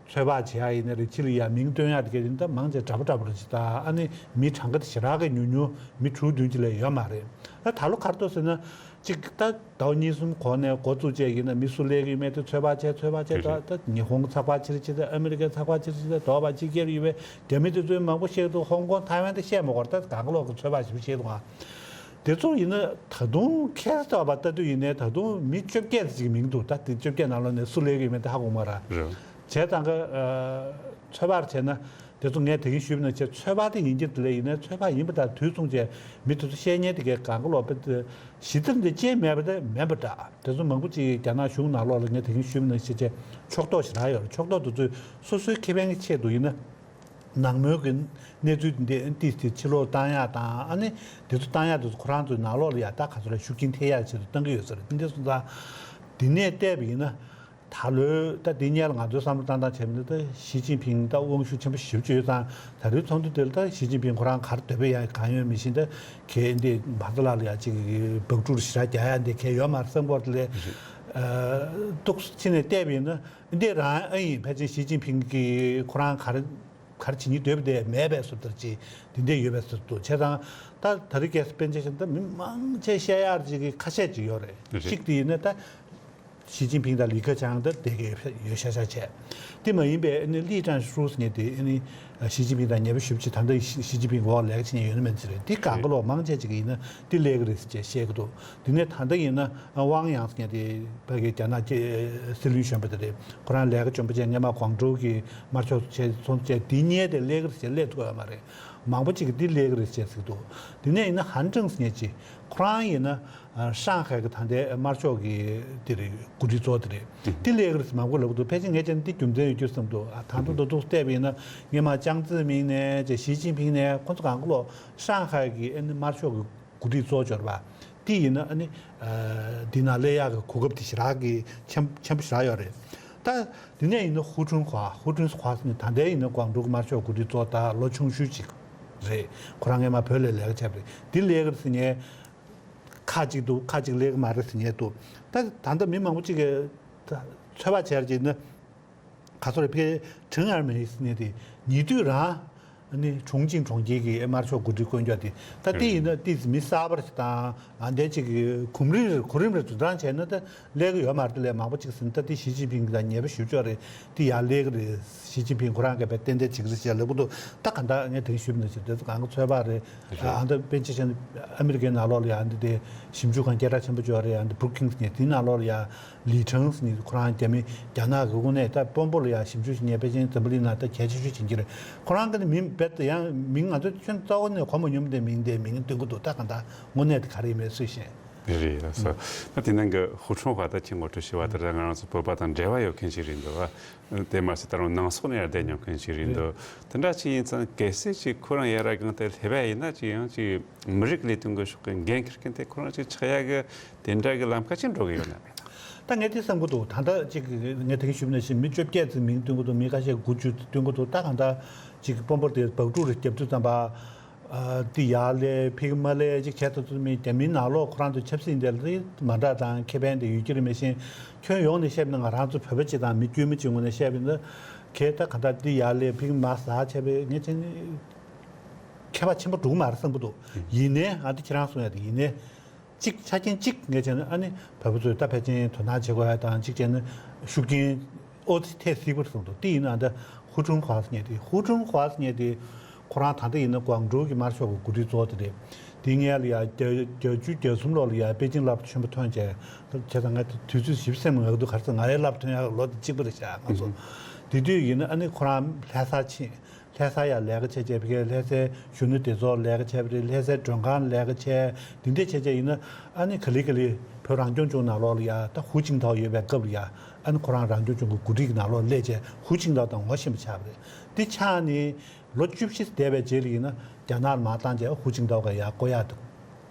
ཚོད་དཔག་བྱེད་ཡ་ཡིན་ན་རེད། ཕྱི་ལ་ཡ་མིང་སྟོན་ཡ་དེ་ག་ཡིན་ད་མང་ཆེ་འདྲ་པོ་འདྲ་པོ་རེད་ཅིག་ད་ཨ་ནི་མི་གྲངས་ཀ་དེ་ཞེ་དྲག་གི་ཉུང་ཉུང་མི་དྲུག་བདུན་ཅིག་ལས་ཡོད་མ་རེད། ད་ད་ལོ་ག་རེ་འདུག་ཟེར་ན་ཅིག་ད་ཟླ་བ་གཉིས་གསུམ་གོང་ནས་འགོ་བཙུགས་བྱས་ཡིན་ན་མི་སུ་སླེབས་ཀྱི་ཡོད་མེད་དེ་ཚོད་དཔག་བྱས་ཚོད་དཔག་བྱས། ད་ད་ཉི་ཧོང་གི་ཚགས་པར་ཕྱིར་ཕྱིར་ད་ཨ་མི་རི་ཀའི་ཚགས་པར་ཕྱིར་ཕྱིར་ད་དོག་པ་ཅིག་སྐྱེལ་ཡོད་པས། རྒྱ་མི་དེ་ཚོའི་མང་པོ་བཤད་འདུག། ཧོང་ཀོང་ཐའེ་ཝན་དེ་བཤད་མ་དགོས་རེད། ད་གང་ག་ལོག་གི་ཚོད་དཔག་ཞིག་བཤད་འདུག་ཨ། དེ་ཚོ་ཡིན་ན་ད་དུང་ཁེལ་ཐོག་པ་ལྟ་དུས་ཡིན་ནའི་ད་དུང་མི་བཅོ་བརྒྱད་ཅིག་གི་མིང་འདུག། ད་དེ་བཅོ་བརྒྱད་ནང་ལོགས་ནས་སུ་སླེབས་ཀྱི་ཡོད་མེད་དེ་ཧ་གོ་མ་རེད། རེད། བྱས་ཙང་ག་ཚོད་དཔག་བྱས་ན་དེ་ཚོ་ངས་དེ་གིན་ཞུས་པ་ནང་བཞིན་ཚོད་དཔག་དེ་ཡིན་གྱི་དེ་ལས་ཡིན་ནའི་ཚོད་དཔག་ཡིན་པ་དང་དུས་མཚུངས་བྱས་མི་དེ་ཚོ་བཤད་མཁན་དེ་གའི་གང་ག་ལོག་པ་དེ་ཞི་བདེ་འདི་ཅི་མེད་པ་དེ་མེད་པ་འདྲ། དེ་ཚོ་མང་པོ་ཅིག་རྒྱ་ནག་གཞུང་ནང་ལོགས་ལ་ངས་དེ་གིན་ཞུས་པ་ནང་བཞིན་བྱས་ཕྱོགས་གཏོགས་ཞེ་དྲག་ཡོད་རེད། ཕྱོགས་གཏོགས་དེ་ཚོས་སོ་སོའི་ཁེ་ཕན་གྱི་ཆེད་དུ་ཡིན་ན། ནང་མོལ་གྱི་གནས་ཚུལ་འདི་ཏིས་ཏིས་ཕྱི་ལོགས་བཏང་ཡག་དང་ཨ་ནི་དེ་ཚོ་བཏང་ཡག་དེ་ཚོ་ཁོ་རང་ཚོའི་ནང་ལོགས་ལ་ཡག་ད་ག་ཚོད་ལ་ཤུགས་རྐྱེན་ཐེབས་ཡག་ཆེད་དུ་བཏང་གི་ཡོད་ས་རེད། དེ་འདྲ་སོང་ཙང་དེ་ནས་བལྟས་པ་ཡིན་ན་ད་ལོའི་ད་དེ་སྔོན་ལ་ང་ཚོའི་བསམ་བློ་བཏང་སྟངས་བྱས་པ་ཡིན་ན་ད་ཞི་ཅིན་ཕིང་ད་དབང་ཤུགས་ཆེན་པོ་ཞེ་པོ་ཅིག་ཡོད་ཙང་ད་རེས་ཚོགས་འདུ་དེ་ལ་ད་ཞི་ཅིན་ཕིང་ཁོ་རང་ག་རེ་འདོད་པ་ཡང་གང་ཡོད་མི་ཤེས། ད་གལ་ཏེ་བར་དུ་ལ་ལ་ཡག་ཅིག་སྦག་སྒྲུག་ཞེ་དྲག་རྒྱག་ཡག་འདི་གལ་ཡོད་མ་རེད་བསམ་གྱི་ཡོད་རེད། དེ་ལས་ཏོག་ཙམ་ཕྱི་ནས་བལྟས་པ་ཡིན་ན་འདི་རང་ཨ་ཡིན་ཕལ་ཆེར་ཞི་ཅིན་ཕིང་གིས་ཁོ་རང་ག་རེ། ག་རེ་བྱེད་སྙིང་འདོད་པ་དེ་མེད་པའི་བཟོ་ལྟར་ཅིག་འདི་འདྲས་ཡོད་པའི་བཟོ་ལྟ་འདུག། བྱས་ཙང་ད་ད་རེས་ཀྱི་དཔེར་ཆ་བཞག་ན་ད་མི་མང་ཆེ་བཤད་ཡག་ཅིག་གི་ཁ་ཤས་ཅིག་ཡོད་རེད། རེད། གཅིག་དེ་ཡིན་ན་ད་ཞི་ཅིན་ཕིང་དང་ལི་ཁེ་ཆང་ད་དེ་གས་ཡོད་ཤག་ཤག་བྱས། དེ་མ་ཡིན་པའི་ཨ་ནི་ལི་ཀྲང་ཧྲུའུ་ཟེར་མཁན་དེ་ཨ་ནི་ཞི་ཅིན་ཕིང་དང་ཉེ་པོ་ཞེ་པོ་ཅིག་ད་ལྟ་ཞི་ཞི་ཅིན་ཕིང་འོག་ལས་ཀ་བྱེད་མཁན་ཡོད་ན་མེད་ཟེར་རེད། དེ་གང་ག་ལོག་མང་ཆེ་ཅིག་ཡིན་ན་དེ་སླེབས་ཀྱི་རེད་ཅེས་བཤད་ཀྱི་འདུག། དེ་ནས་ད་ལྟ་ཡིན་ན་ཝང་ཡང་ཟེར་མཁན་དེ་ཕ་གི་རྒྱ་ནག་གི་སྲིད་བློན་གཞོན་པ་དེ་རེད། ཁོ་རང་ལས་ཀ་འཇོན་པོ་བྱས་སྔོན་མ་ཀོང་ཀྲོའུ་གི་དམར་ཤོག་བྱས་ཚོགས་འདུ་བྱས་དེ་གཉིས་དེ་སླེབས་ཀྱི་རེད་ཅེས་སླེབས་ཐུབ་ཡོད་མ་རེད། མང་པོ་ཅིག་གིས་འདི་སླེབས་ཀྱི་རེད་ཅེས་ཟེར་གྱི་འདུག། དེ་ནས་ཡིན་ན་ཧན་ཀྲང་ཟེར་མཁན་ཅིག་ཁོ་རང་ཡིན་ན་ཧྲང་ཧའེ་གི་ད་ལྟའི་དམར་ཤོག་གི་དེ་རེད། འགོ་ཁྲིད་གཙོ་བོ་དེ་རེད། འདི་སླེབས་ཀྱི་རེད་ཟེར་མང་པོ་ལབ་ཀྱི་འདུག། ཕལ་ཆེར་ངས་བྱས་ན་འདི་རྒྱུ་མཚན་ཡོད་རྒྱུ་བསམ་འདུག། ཨ་ད་དུང་ད་དུང་བལྟས་པ་ཡིན་ན་སྔོན་མ་ཅང་ཙེ་མིང་ནས་ཅེས་ཞི་ཅིན་ཕིང་ནས་ཁོང་ཚོ་གང་ག་ལོག་ཧྲང་ཧའེ་གི་ཨ་ནི་དམར་ཤོག་གི་འགོ་ཁྲིད་གཙོ་བོ་འབྱོར་བ་འདི་ཡིན་ན་ཨ་ནི་འདི་ནང་སླེབས་ཡག་གི་གོ་སྐབས་དེ་ཞེ་དྲག་གི་ཆེན་ཆེན་པོ་ཞེ་དྲག་ཡོད་རེད། ད་འདི་ནས་ཡིན་ན་ཧུ་ཁྲུན་ཧྭ། ཧུ་ཁྲུན་ཧྭ་ཟེར་ནི་ད་ལྟའི་ཡིན་ན་ཀོང་ཀྲོའུ་གི་དམར་ཤོག་འགོ་ཁྲིད་གཙོ་བོ་ད་ལོ་ཆུང་ཤོས་ཅིག་རེད། ཁོ་རང་སྔོན་མ་བོད་ལ་ལས་ཀ་བྱས་པ་རེད། འདི་སླེབས་ཀྱི་རེད་ཟེར་མཁན་ཁག་ཅིག་འདུག། ཁག་ཅིག་སླེབས་ཀྱི་མ་རེད་ཟེར་མཁན་འདུག། ད་ད་ལྟ་མི་མང་པོ་ཅིག་གིས་ད་ཚོད་དཔག་བྱས་ཅིག་ན། ག་ཚོད་རེད། ཕ་གི་ཁྲེང་ཨར་མེ་ཟེར་མཁན་དེ་ཉེ་དུས་རང་ཨ་ནི་ཁྲུང་ཆིང་གྲོང་ཁྱེར་གྱི་དམར་ཤོག་འགོ་ཁྲིད་བསྐོ་རྒྱུ་དེ་ད་དེ་ཡིན་ན་ཏིས་མི་གསར་པ་ཞིག་དང་ཨ་འདྲ་ཅིག་གི་གོམ་རིམ་རེ་གོ་རིམ་རེ་འཛུགས་སྟངས་བྱས་ན་ད་སླེབས་ཀྱི་ཡོད་མ་རེད། དེ་ལས་མང་པོ་ཅིག་ཟིན་ད་དེ་ཞི་ཅིན་ཕིང་གི་ད་ཉེ་པོ་ཞུ་ཆོག་རེད། དེ་ཡར་སླེབས་ཀྱི་རེད། ཞི་ཅིན་ཕིང་ཁོ་རང་གིས་དཔེ་ཏན་ཏན་བྱེད་ཀྱི་རེད་ཅེས་ལབ་ཀྱི་འདུག། ད་ག་འདྲ་ངས་དེ་ཞུས་པ་ནང་བཞིན་དེ་ཚོ་གང་ག་ཚོད་དཔག་རེད། ཨ་འདི་དཔེར་ན་ཆ་བཞག་ན་ཨ་མི་རི་ཀའི་ནང་ལོགས་ལ་ཡ་འདི་དེ་ཞིབ་འཇུག་ཁང་སྐད་གྲགས་ཆེན་པོ་ཅིག་ཡོད་རེད། ཡ་འདི་Brookings ནས་དེའི་ནང་ལོགས་ལ་ཡ་ལི་ཁྲང་ཟེར་ནི་ཁོ་རང་རྒྱ་མི་རྒྱ་ནག་གི་དངོས་གནས་ད་དཔོན་པོ་ལ་ཡ་ཞིབ་འཇུག་བྱེད་མཁན་ཕལ་ཆེར་འཛམ་བུ་གླིང་ནང་ད་གལ་ཆེ་ཤོས་ཡིན་གྱི་རེད། ཁོ་རང་གི་ནི་མིང་རྦད་དེ་ཡང་མིང་ང་ཚོ་ཁྱོན་རྩ་བ་ནས་གོ་མ་མྱོང་དེ་མིང་དེ་མིང་སྟོན་གྱི་འདུག། ད་ག་འདྲ་དངོས་གནས་དེ་ག་རེ་ཡིན་མིན་སུས་ཤེས། རེད་ལགས་སོ། ད་དེ་ནང་གི་ཧུ་ཁྲུང་ཧྭ་ད་ཁྱེད་ངོ་སྤྲོད་ཞུས་པ་ལྟར་ང་རང་ཚོ་བོད་པ་དང་འབྲེལ་བ་ཡོད་མཁན་ཞིག་རེད་འདུག་བ། དེ་མ་ཟད་ད་རུང་ནང་སོག་ནས་ཡར་བསྡད་མྱོང་མཁན་ཞིག་རེད་འདུག། དེ་འདྲ་ཅིག་ཡིན་ཙང་གལ་སྲིད་ཅིག་ཁོ་རང་ཡར་སྒང་དེ་སླེབས་པ་ཡིན་ན་ཅིག་ཡང་ཅིག་མི་རིགས་ལས་དོན་གྱི་ཕྱོགས་ཀྱི་འགན་འཁྱེར་མཁན་དེ་ཁོ་རང་ཅིག་ཆགས་ཡག་གི་དེ་འདྲ་གི་ལམ་ཁ་ཅིག་འགྲོ་གི་ཡོད་ན་མེད་ན། ད་ངས་དེ་བསམ་གྱི་འདུག། ད་ལྟ་ཅིག་ངས་དེ་གིན་ཞུས་པ་ནང་བཞིན་མི་བཅོ་བརྒྱད་ཙམ་མིང་སྟོན་གྱི་འདུག། མི་ཁ་ཤས་དགུ་བཅུ་སྟོན་གྱི་འདུག། ད་གང་ལྟར་ཅིག་དཔོན་པོ་དེ་སྦག་སྒྲུག་རེ་རྒྱབ་དུས་ཙམ་པ། ཨ་དེ་ཡར་སླེབས་ཕ་གི་མར་སླེབས་ཅིག་བྱས་ཐུབ་ཐུབ་མིན། རྒྱ་མིའི་ནང་ལོགས་ཁོ་རང་ཚོ་ཆབ་སྲིད་འདི་ལ་མ་འདྲ་དང་ཁེ་ཕན་དེ་ཡོད་ཀྱི་རེད། མེད་བཞིན་ཁྱོན་ཡོངས་ནས་བཤད་ན་ང་རང་ཚོ་བོད་པ་ཅིག་དང་མི་དཀྱུས་མ་ཅིག་ངོས་ནས་བཤད་པ་ཡིན་ན་གལ་ད་ག་འདྲ་འདི་ཡར་སླེབས་ཕ་གི་མར་ཟ་བྱས་པའི་ངས་བྱས་ན་ཁྱད་པར་ཆེན་པོ་འགྲོ་གི་མ་རེད་བསམ་གྱི་འདུག། ཡིན་ནའི་ཨ་དེ་ཁྱེད་རང་གསུང་ཡ་དེ་ཡིན་ནའི་གཅིག་ཆ་རྐྱེན་གཅིག་ངས་བྱས་ན་ཨ་ནི་བོད་པ་ཚོས་ད་ཕལ་ཆེར་དོ་སྣང་བྱེད་དགོས་ཡ་དང་གཅིག་བྱས་ན་ཤུགས་རྐྱེན་ཨོ་ཐེ་སྲིད་པར་སོང་འདུག། དེ་ཡིན་ན་ད་ཧུ་ཁྲུང་ཧྭ་ཟེར་མཁན་དེ་ཧུ་ཁྲུང་ཧྭ་ཟེར་མཁན་དེ་ཁོ་རང་ད་ལྟ་ཡིན་ན་ཀོང་ཀྲོའུ་གི་དམར་ཤོག་གི་འགོ་ཁྲིད་གཙོ་བོ་དེ་རེད། དེ་སྔོན་ལ་ཡ་བརྒྱད་བརྒྱད་ཅུ་གྱ་གསུམ་ལོ་ལ་ཡ་པེ་ཅིང་སློབ་གྲྭ་ཆེན་པོ་ཐོན་བྱས། བྱས་ཙང་ང་དུས་ཚོད་ཞིབ་སེམས་ངག་ཏུ་ག་རེ་ཟེར། ང་རའི་སློབ་གྲྭ་ཐོན་ཡག་ལོ་དེ་གཅིག་པ་རེད་ཤག་ང་ཚོ། དེ་དུས་ཡིན་ན་ཨ་ནི་ཁོ་རང་ལྷ་སར་ཕྱིན། ལྷ་སར་ཡ་ལས་ཀ་བྱས་བྱས་ཕ་གིའི་ལྷ་སའི་གཞོན་ནུ་སྡེ་ཚོགས་ལས་ཀ་བྱས་པ་རེད། ལྷ་སའི་མགྲོན་ཁང་ལས་ཀ་བྱས། དེ་འདྲས་བྱས་བྱས་ཡིན་ན་ཨ་ནི་ག་ལེ་ག་ལེ་བོད་རང་སྐྱོང་ལྗོངས་ནང་ལོགས་ལ་ཡ་ད་ཧུའུ་ཅིན་ཐའོ་ཡོད་པའི་སྐབས་ལ་ཡ་ཨ་ནི་ཁོ་རང་རང་སྐྱོང་ལྗོངས་ཀྱི་འགོ་ཁྲིད་ཀྱི་ནང་ལོགས་སླེབས་བྱས་ཧུའུ་ཅིན་ཐའོ་དང་ངོ་ཤེས་པ་ཆགས་པ་རེད། དེ་ཆགས་ནས། ལོ་བཅུ་བཞི་འདས་པའི་རྗེས་ལ་ཡིན་ན་རྒྱ་ནག་ལ་མར་བཏང་རྗེས་ཧུའུ་ཅིན་ཐའོ་ག་ཡ་བསྐོ་ཡག་དེ་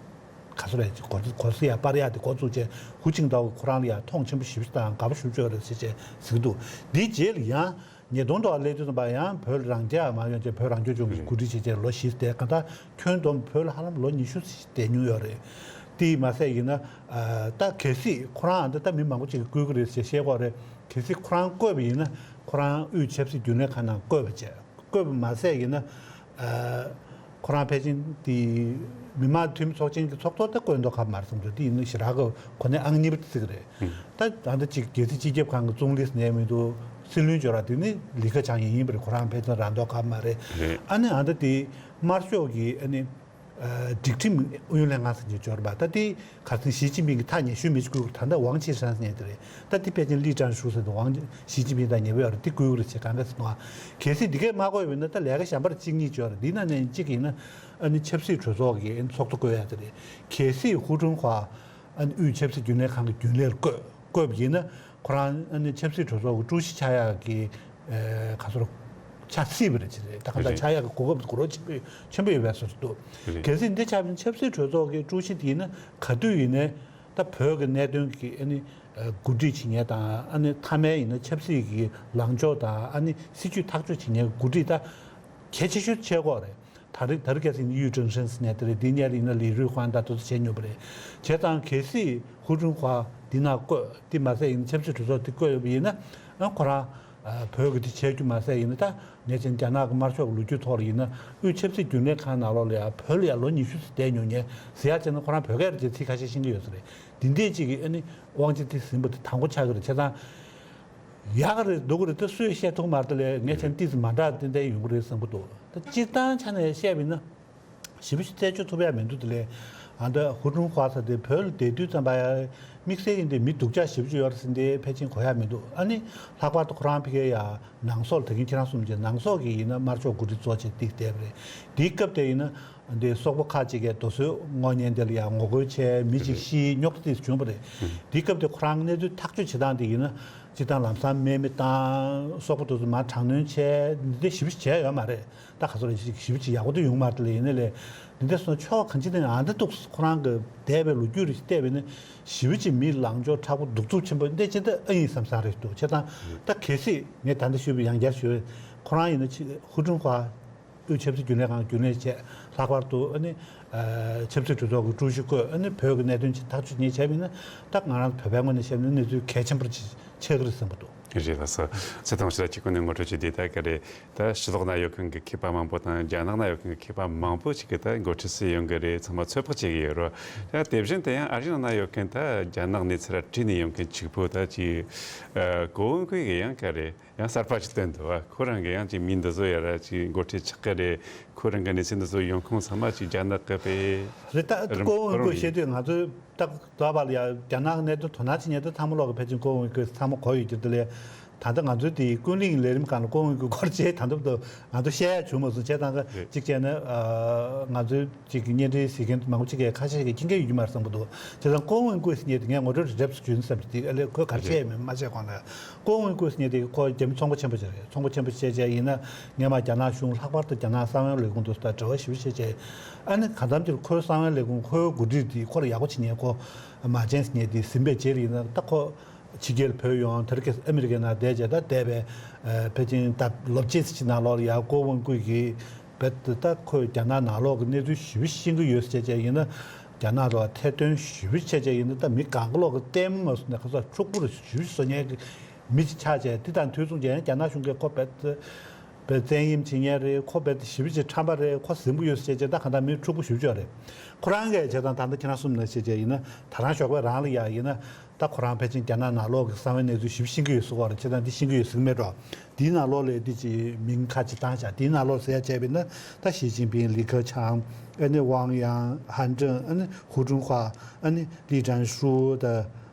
ག་ཚོད་རེད། གོ་གོ་སི་ཡ་སྤར་ཡག་དེ་འགོ་བཙུགས་རྗེས་ཧུའུ་ཅིན་ཐའོ་གི་ཁོ་རང་ལ་ཡ་མཐོང་ཆེན་པོ་ཞེ་པོ་ཅིག་དང་དགའ་པོ་ཞེ་པོ་ཅིག་ཡོད་རེད་ཟེར་བྱས་ཟེར་གྱི་འདུག་དེའི་རྗེས་ལ་ཡང་ཉིས་སྟོང་དྲུག་ལ་སླེབས་དུས་ཙམ་པ་ཡང་བོད་ལ་རང་རྐྱ་མ་ཡོང་བྱས་བོད་རང་སྐྱོང་ལྗོངས་ཀྱི་གོ་སྒྲིག་བྱས་རྗེས་ལོ་བཞི་འདས། གང་ལྟར་ཁྱོན་བསྡོམས་བོད་ལ་ཧ་ལམ་ལོ་ཉི་ཤུ་ཙམ་བསྡད་མྱོང་ཡོད་རེད། དེ་མ་ཟད་ཡིན་ན་ད་གལ་སྲིད་ཁོ་རང་ཨ་འདི་ད་མི་མང་པོ་ཅིག་གིས་བསྐོས་ཀྱི་རེད་ཟེར་བཤད་ཀྱི་ཡོད་རེད། གལ་སྲིད་ཁོ་རང་བསྐོས་པ་ཡིན་ན་ཁོ་རང་དབུས་ཆབ་སྲིད་རྒྱུན་ལས་ཁང་ནང་བསྐོས་པ་བྱས། བསྐོས་པ་མ་ཟད་ཡིན་ན། ཨ། ཁོ་རང་ཕལ་ཆེར་དེ་མི་དམངས་འཐུས་མི་ཚོགས་ཆེན་གྱི་ཚོགས་གཙོ་ད་བསྐོས་མདོག་ཁ་པོ་མ་རེད་བསམ་འདུག་དེ་ཡིན་ན་ཞེ་དྲག་གི་གོ་གནས་ཨང་གཉིས་པ་དེ་བརྩི་གི་རེད། ད་ད་ལྟ་ཅིག་རྒྱལ་སྲིད་སྤྱི་ཁྱབ་ཁང་གི་ཙུང་ལི་ཟེར་མཁན་མི་འདུག་སྲིད་བློན་ཇོ་ར་དེ་ནི་ལི་ཁེ་ཆང་ཡིན་ཡིན་པ་རེད། ཁོ་རང་ཕལ་ཆེར་རང་མདོག་ཁ་པོ་མ་རེད། རེད། ཨ་ནི་ཨ་ད་དེ་དམར་ཤོག་གི་ཨ་ནི། སྒྲིག་ཁྲིམས་ཨུ་ཡོན་ལྷན་ཁང་ཟེར་མཁན་ཅིག་ཡོད་རེད་པ། ད་དེ་ཁ་སང་ཞི་ཅིན་ཕིང་གི་ཐག་ཉེ་ཤོས་མི་ཅིག་བསྐོས། ད་ལྟ་ཝང་ཆི་ཧྲན་ཟེར་མཁན་དེ་རེད། ད་དེ་ཕལ་ཆེར་ལི་ཀྲན་ཧྲུའུ་ཟེར་དུས་ཝང་ཞི་ཅིན་ཕིང་དང་ཉེ་པོ་ཡོད་རེད། དེ་བསྐོས་ཀྱི་རེད་ཟེར་གང་ག་ཟེར་གྱི་འདུག་གལ་སྲིད་འདི་གས་མ་བསྐོས་པ་ཡིན་ན་ད་ལས་ཀ་གཞན་པ་གཅིག་གཉིས་ཅིག་ཡོད་རེད། འདི་ནང་ནས་གཅིག་ཡིན་ན་ཨ་ནི་ཆབ་སྲིད་གྲོས་ཚོགས་ཀྱི་ཚོགས་གཙོ་བསྐོ་ཡག་དེ་རེད། གལ་སྲིད་ཧུའུ་ཁྲུན་ཧྭ་ཨ་ནི་དབུས་ཆབ་སྲིད་རྒྱུན་ལས་ཁང་གི་རྒྱུན་ལས་བསྐོས་བསྐོས་པ་ཡིན་ན། ཁོ་རང་ཨ་ནི་ཆབ་སྲིད་གྲོས་ཚོགས་ཀྱི་ཀྲུའུ་ཞི་ཆགས་ཡག་གི་ཨེ་ག་ཚོད་ཆགས་སྲིད་པ་རེད། ཅི་རེད། ད་ག་འདྲ་རེད། ཆགས་ཡག་གི་གོ་སྐབས་གོ་རོགས་ཆེན་པོ་ཆེན་པོ་ཡོད་པའི་བཟོ་འདུག་རེད། གལ་སྲིད་འདི་ཆགས་པ་ཡིན་ན་ཆབ་སྲིད་གྲོས་ཚོགས་ཀྱི་ཀྲུའུ་ཞི་དེ་ཡིན་ན་ག་དུས་ཡིན་ནའི་ད་བོད་ཀྱི་གནད་དོན་གྱི་ཨ་ནི་ཨ་འགོ་ཁྲིད་བྱེད་མཁན་དང་། ཨ་ནི་མཐའ་མའི་ཡིན་ན་ཆབ་སྲིད་ཀྱི་ལངས་ཕྱོགས་དང་། ཨ་ནི་སྲིད་བྱུས་ཐག་གཅོད་བྱེད་མཁན་གྱི་འགོ་ཁྲིད་ད་གལ་ཆེ་ཤོས་ཆགས་ཀྱི་ཡོད་རེད། ད་རེས་ད་རེས་ཁ་སང་གཡུ་ཀྲང་ཧྲེང་ཟེར་མཁན་དེ་རེད། དེ་སྔོན་ལ་ཡིན་ན་ལི་རུའི་ཧུང་ད་དུ་བྱས་མྱོང་བ་རེད། བྱས་ཙང་གལ་སྲིད་ཧུའུ་ཁྲུན་ཧྭ་འདི་ནང་བསྐོས། དེ་མ་ཟད་ཡིན་ན་ཆབ་སྲིད་གྲོས་ཚོགས་དེ་བསྐོས་ཡོད་པ་ཡིན་ན། ཨ་ཁོ་རང་ཨ་བོད་ཀྱི་དེ་བྱེད་རྒྱུ་མ་ཟད་ཡིན་ན། ད་ངས་བྱས་ན་རྒྱ་ནག་གི་དམར་ཤོག་གི་ལོ་རྒྱུས་ཐོག་ལ་ཡིན་ན་དབུས་ཆབ་སྲིད་རྒྱུན་ལས་ཁང་ནང་ལོགས་ལ་ཡང་བོད་ལ་ཡང་ལོ་ཉི་ཤུ་ཙམ་བསྡད་མྱོང་མཁན་ཟེར་ཡག་བྱས་ན་ཁོ་རང་བོད་སྐད་རེད་ཅེས་ཚིག་ཁ་ཤས་ཤེས་ཀྱི་ཡོད་ས་རེད། དེ་འདྲས་ཅིག་གིས་ཨ་ནི་དབང་ཆ་དེ་ཟིན་པ་དེ་དང་པོ་ཆགས་ཀྱི་རེད། བྱས་ཙང་། ཡག་གི་རེད་སྡུག་གི་རེད། ད་སུས་བཤད་ཐུབ་མ་རེད། ད་ལས་ངས་བྱས་ན་ཏོག་ཙམ་མ་འདྲ་ཏན་ཏན་ཡོང་གི་རེད་བསམ་གྱི་འདུག་ད་སྤྱིར་བཏང་ཆ་ནས་བཤད་པ་ཡིན་ན་ཞེ་པོ་ཞིག་རྩད་གཅོད་ཐུབ་ཡག་མི་འདུག་དེ་ལས་ཨ་ད་ཧུའུ་ཁྲུན་ཧྭ་ཟེར་དེ་བོད་ལ་བསྡད་དུས་ཙམ་པ་ཡ་དམིགས་བསལ་ཡིན་དུས་མི་སྡུག་ཅག་ཞེ་པོ་ཅིག་ཡོད་རེད་ཟེར་དེ་ཕལ་ཆེར་གོ་ཡག་མི་འདུག་ཨ་ནི་ལྷག་པར་དུ་ཁོ་རང་ཕ་གིའི་ཡ་ནང་སོག་ལ་ད་གིན་ཁྱེད་རང་གསུངས་བྱས་ནང་སོག་གི་ཡིན་ན་དམར་ཤོག་འགོ་ཁྲིད་གཙོ་བྱས་ཏིག་བསྡད་པ་རེད། དེའི་སྐབས་དེ་ཡིན་ན། འདི་སོག་པོ་ཁག་ཅིག་གིས་རྡོ་སོལ་དངོས་གཉེར་འདི་ལ་ཡང་ངོ་རྒོལ་བྱས། མི་གཅིག་ཤི། རྙོག་དྲ་ཏོག་ཙམ་བྱུང་བ་རེད། དེའི་སྐབས་དེ་ཁོ་རང་གནས་ཚུལ་ཐག་གཅོད་བྱེད་སྟངས་དེ་ཡིན་ན་སྤྱིར་བཏང་ལམ་སང་དམག་མི་བཏང་། སོག་པོ་དེ་ཚོ་མར་དྲག་གནོན་བྱས། འདི་འདྲ་ཞེ་པོ་ཅིག་བྱས་ཡོད་མ་རེད། ད་ག་ཚོད་རེད། ཞེ་པོ་ཅིག་ཡག་པོ་དེ་ཡོང་མ་རེད། དེ་ལ་ཡིན་ནའི་ལས་འདི་འདྲ་སོང་ཕྱོགས་གང་ཅི་ནས་ཨ་འདི་འདུག་ཁོ་རང་གི་འདས་པའི་ལོ་རྒྱུས་རེ་ཞིག་བལྟས་པ་ཡིན་ན་ཞེ་པོ་ཅིག་མི་ལངས་ཕྱོགས་མཁྲེགས་པོ་གདུག་རྩུབ་ཆེན་པོ་འདི་ཅི་འདྲ་ཨེ་ཡིན་བསམ་བསམ་རེད་འདུག་བྱས་ཙང་ད་གལ་སྲིད་ངས་ད་ལྟ་ཞུས་པ་ཡང་བསྐྱར་ཞུས། ཁོ་རང་ཡིན་ན་ཧུའུ་ཁྲུན་ཧྭ་དབུས་ཆབ་སྲིད་རྒྱུན་ལས་ཁང་རྒྱུན་ལས་བྱས། ལྷག་པར་དུ་ཨ་ནི་ཆབ་སྲིད་གྲོས་ཚོགས་ཀྱི་ཀྲུའུ་ཞི་བསྐོས། ཨ་ནི་བོད་ཀྱི་གནད་དོན་ཆེད་ཐག་གཅོད་ངས་བྱས་པ་ཡིན་ན། ད་ང་རང་བོད་པའི་ངོས་ནས་བཤད་ན་གནས་ཚུལ་གལ་ཆེན་པོ་ཆགས་ཀྱི་རེད་བསམ་གྱི་འདུག་རེད། ལགས་སོ། ཚེ་ཐང་ཞེ་དྲག་གཅིག་པོ་ནས་ངོ་སྤྲོད་བྱས་དེ་ད་ག་རེད། ད་ཕྱི་ལོགས་ན་ཡོད་མཁན་གྱི་མཁས་པ་མང་པོ་དང་རྒྱ་ནག་ན་ཡོད་མཁན་གྱི་མཁས་པ་མང་པོ་ཞིག་གིས་ད་འགོ་ཁྲིད་སུ་ཡོང་གི་རེད། ཚང་མ་ཚོད་དཔག་བྱེད་ཀྱི་ཡོད་རེད། ད་དེ་བཞིན་དུ་ཡང་ཨ་རི་ནང་ན་ཡོད་མཁན་ད་རྒྱ་ནག་གནས་ཚུལ་ལ་དྲིས་ནས་ཡོང་མཁན་གཅིག་པུ་ད་ཅིག་ཨ་གོ་ཝུན་ཀུའེ་གིས་ཡང་ག་རེད། ཡང་གསར་པ་ཅིག་བཏོན་འདུག་བ། ཁོ་རང་གིས་ཡང་ཅིག་མི་འདི་ཚོ་ཡར་ཅིག་འགོ་ཁྲིད་ཆགས་ཀྱི་རེད། ཁོ་རང་གི་གནས་ཚུལ་འདི་ཚོ་ཡོང་ཁུངས་ཚང་མ་ཅིག་རྒྱ་ནག་གི་པའི་རེད། ད་རིམ་ཁོ་རང་བོད་ཡིན། བཤད་དུས་ང་ཚོས་ད་ད་བར་ལ་ཡ་རྒྱ་ནག་གི་གནད་དོན་དོ་སྣང་བྱེད་མཁན་དེ་ཚང་མ་ལོག་གི་ཕལ་ཆེར་ཁོ་བོ་གི་ཚང་མ་གོ་ཡོད་ཀྱི་འདུག་ལས། ད་ལྟ་ང་ཚོའི་དེ་ཀུན་གླེང་ལས་རིམ་སྒང་ལ་ཁོ་བོ་གི་སྐོར་ཅིག་ད་ལྟ་ང་ཚོ་བཤད་ཡ་བྱུང་མ་སོང་། བྱས་ཙང་ག་རེད། གཅིག་བྱས་ན་ཨ་ང་ཚོའི་ཅིག་བརྙན་འཕྲིན་གཟིགས་མཁན་མང་པོ་ཅིག་གིས་ཁ་ཤས་ཀྱིས་མཁྱེན་མཁན་ཡོད་ཀྱི་མ་རེད་བསམ་གྱི་འདུག་བྱས་ཙང་ཁོ་བོ་གི་སྐོར་ཟེར་མཁན་དེ་ངས་ངོ་སྤྲོད་རེ་རེ་བྱས་ཞུས་ན་བསམ་གྱི་འདུག་ཨ་ལས་ཁོས་ག་རེ་བཤད་ཡོད་མེད་མ་ཤེས་གོང་ལ། ཀོང་ཝུན་ཀུའུ་ཟེར་མཁན་དེ་ཁོ་རྒྱ་མི་ཚོང་པ་ཆེན་པོ་ཅིག་རེད། ཚོང་པ་ཆེན་པོ་བྱས་བྱས་ཡིན་ན་སྔོན་མ་རྒྱ་ནག་གཞུང་ལྷག་པར་དུ་རྒྱ་ནག་གསང་བའི་ལས་ཁུངས་དེ་ཚོ་དང་འབྲེལ་བ་ཞེ་པོ་ཅིག་བྱས། ཨ་ནི་གང་འཚམ་ཅིག་ཁོའི་གསང་བའི་ལས་ཁུངས་ཁོའི་འགོ་ཁྲིད་དེ་ཁོ་ལ་ཡག་པོ་བྱེད་མཁན་ཁོ་མ་བྱན་ཟེར་མཁན་དེ་ཟིན་པའི་རྗེས་ལ་ཡིན་ན་ད་ཁོ་ཕྱི་རྒྱལ་བུད་ཡོང་། དེ་རིང་ཁ་སང་ཨ་མི་རི་ཀའི་ནང་བསྡད་བྱས་ད་བསྡད་པའི་ཨ་ཕལ་ཆེར་ད་ལོ་གཅིག་ཙམ་ཅིག་ནང་ལོགས་ལ་ཡ་ཀོང་ཝུན་ཀུའུ་གིས་རྦད་དེ་ད་ཁོས་རྒྱ་ནག་ནང་ལོགས་ཀྱི་གནས་ཚུལ་ཞེ་པོ་ཤེས་ཀྱི་ཡོད་ཟེར་བྱས་བྱས་ཡིན་ན། རྒྱ་ནག་ལ་ཐེར་འདོན་ཞེ་པོ་བྱས་བྱས་ཡིན་ན་ད་མི་གང་ག་ལོག་གི་ལྟད་མོ་མ་བཟོ་ནས་ཁ་སང་ཕྱུག་པོ་རུ་ཞེ་པོ་བཟོ་མཁན་གྱི་མི་ཅིག་ཆགས་བྱས། དེ་དང་དུས་མཚུངས་ཀྱང་རྒྱ་ནག་གཞུང་གིས་ཁོ་རྦད་དེ་ བས་བཙན་གཡེམ་བྱེད་མཁན་རེད། ཁོ་བས་ཞེ་པོ་ཅིག་ཁྲམ་པ་རེད། ཁོ་ཟིང་པོ་ཡོད་ཟེར་བྱས་བྱས་ད་གང་ལྟར་མི་འཁྲུག་པོ་ཞེ་པོ་ཅིག་རེད། ཁོ་རང་གིས་བྱས་ཙང་ད་ལྟ་ཁྱེད་རང་གསུངས་ནང་བཞིན་བྱས་བྱས་ཡིན་ན་ད་རང་ཞོགས་པ་རང་ལ་ཡ་ཡིན་ན། ད་ཁོ་རང་ཕལ་ཆེར་རྒྱ་ནག་ནང་ལོགས་ཀྱི་གསང་བའི་གནས་ཚུལ་ཞིབ་ཤེས་ཀྱི་ཡོད་ཟེར་གོ་རེད། བྱས་ཙང་འདི་ཤེས་ཀྱི་ཡོད་ཟེར་གི་མེད་འགྲོ། འདིའི་ནང་ལོགས་ལས་འདི་ཅིག་མིང་ཁ་ཅིག་བཏང་བཞག་འདིའི་ནང་ལོགས་ཟེར་ཡ་བྱས་པ་ཡིན་ན་ད་ཞི་ཅིན་ཕིང་ལི་ཁེ་ཆང་ཨ་ནི་ཝང་ཡང་ཧན་ཀྲང་ཨ་ནི་ཧུ་ཀྲུང་ཧྭ་ཨ་ནི་ལི་ཀྲན་ཧྲུའུ་ད་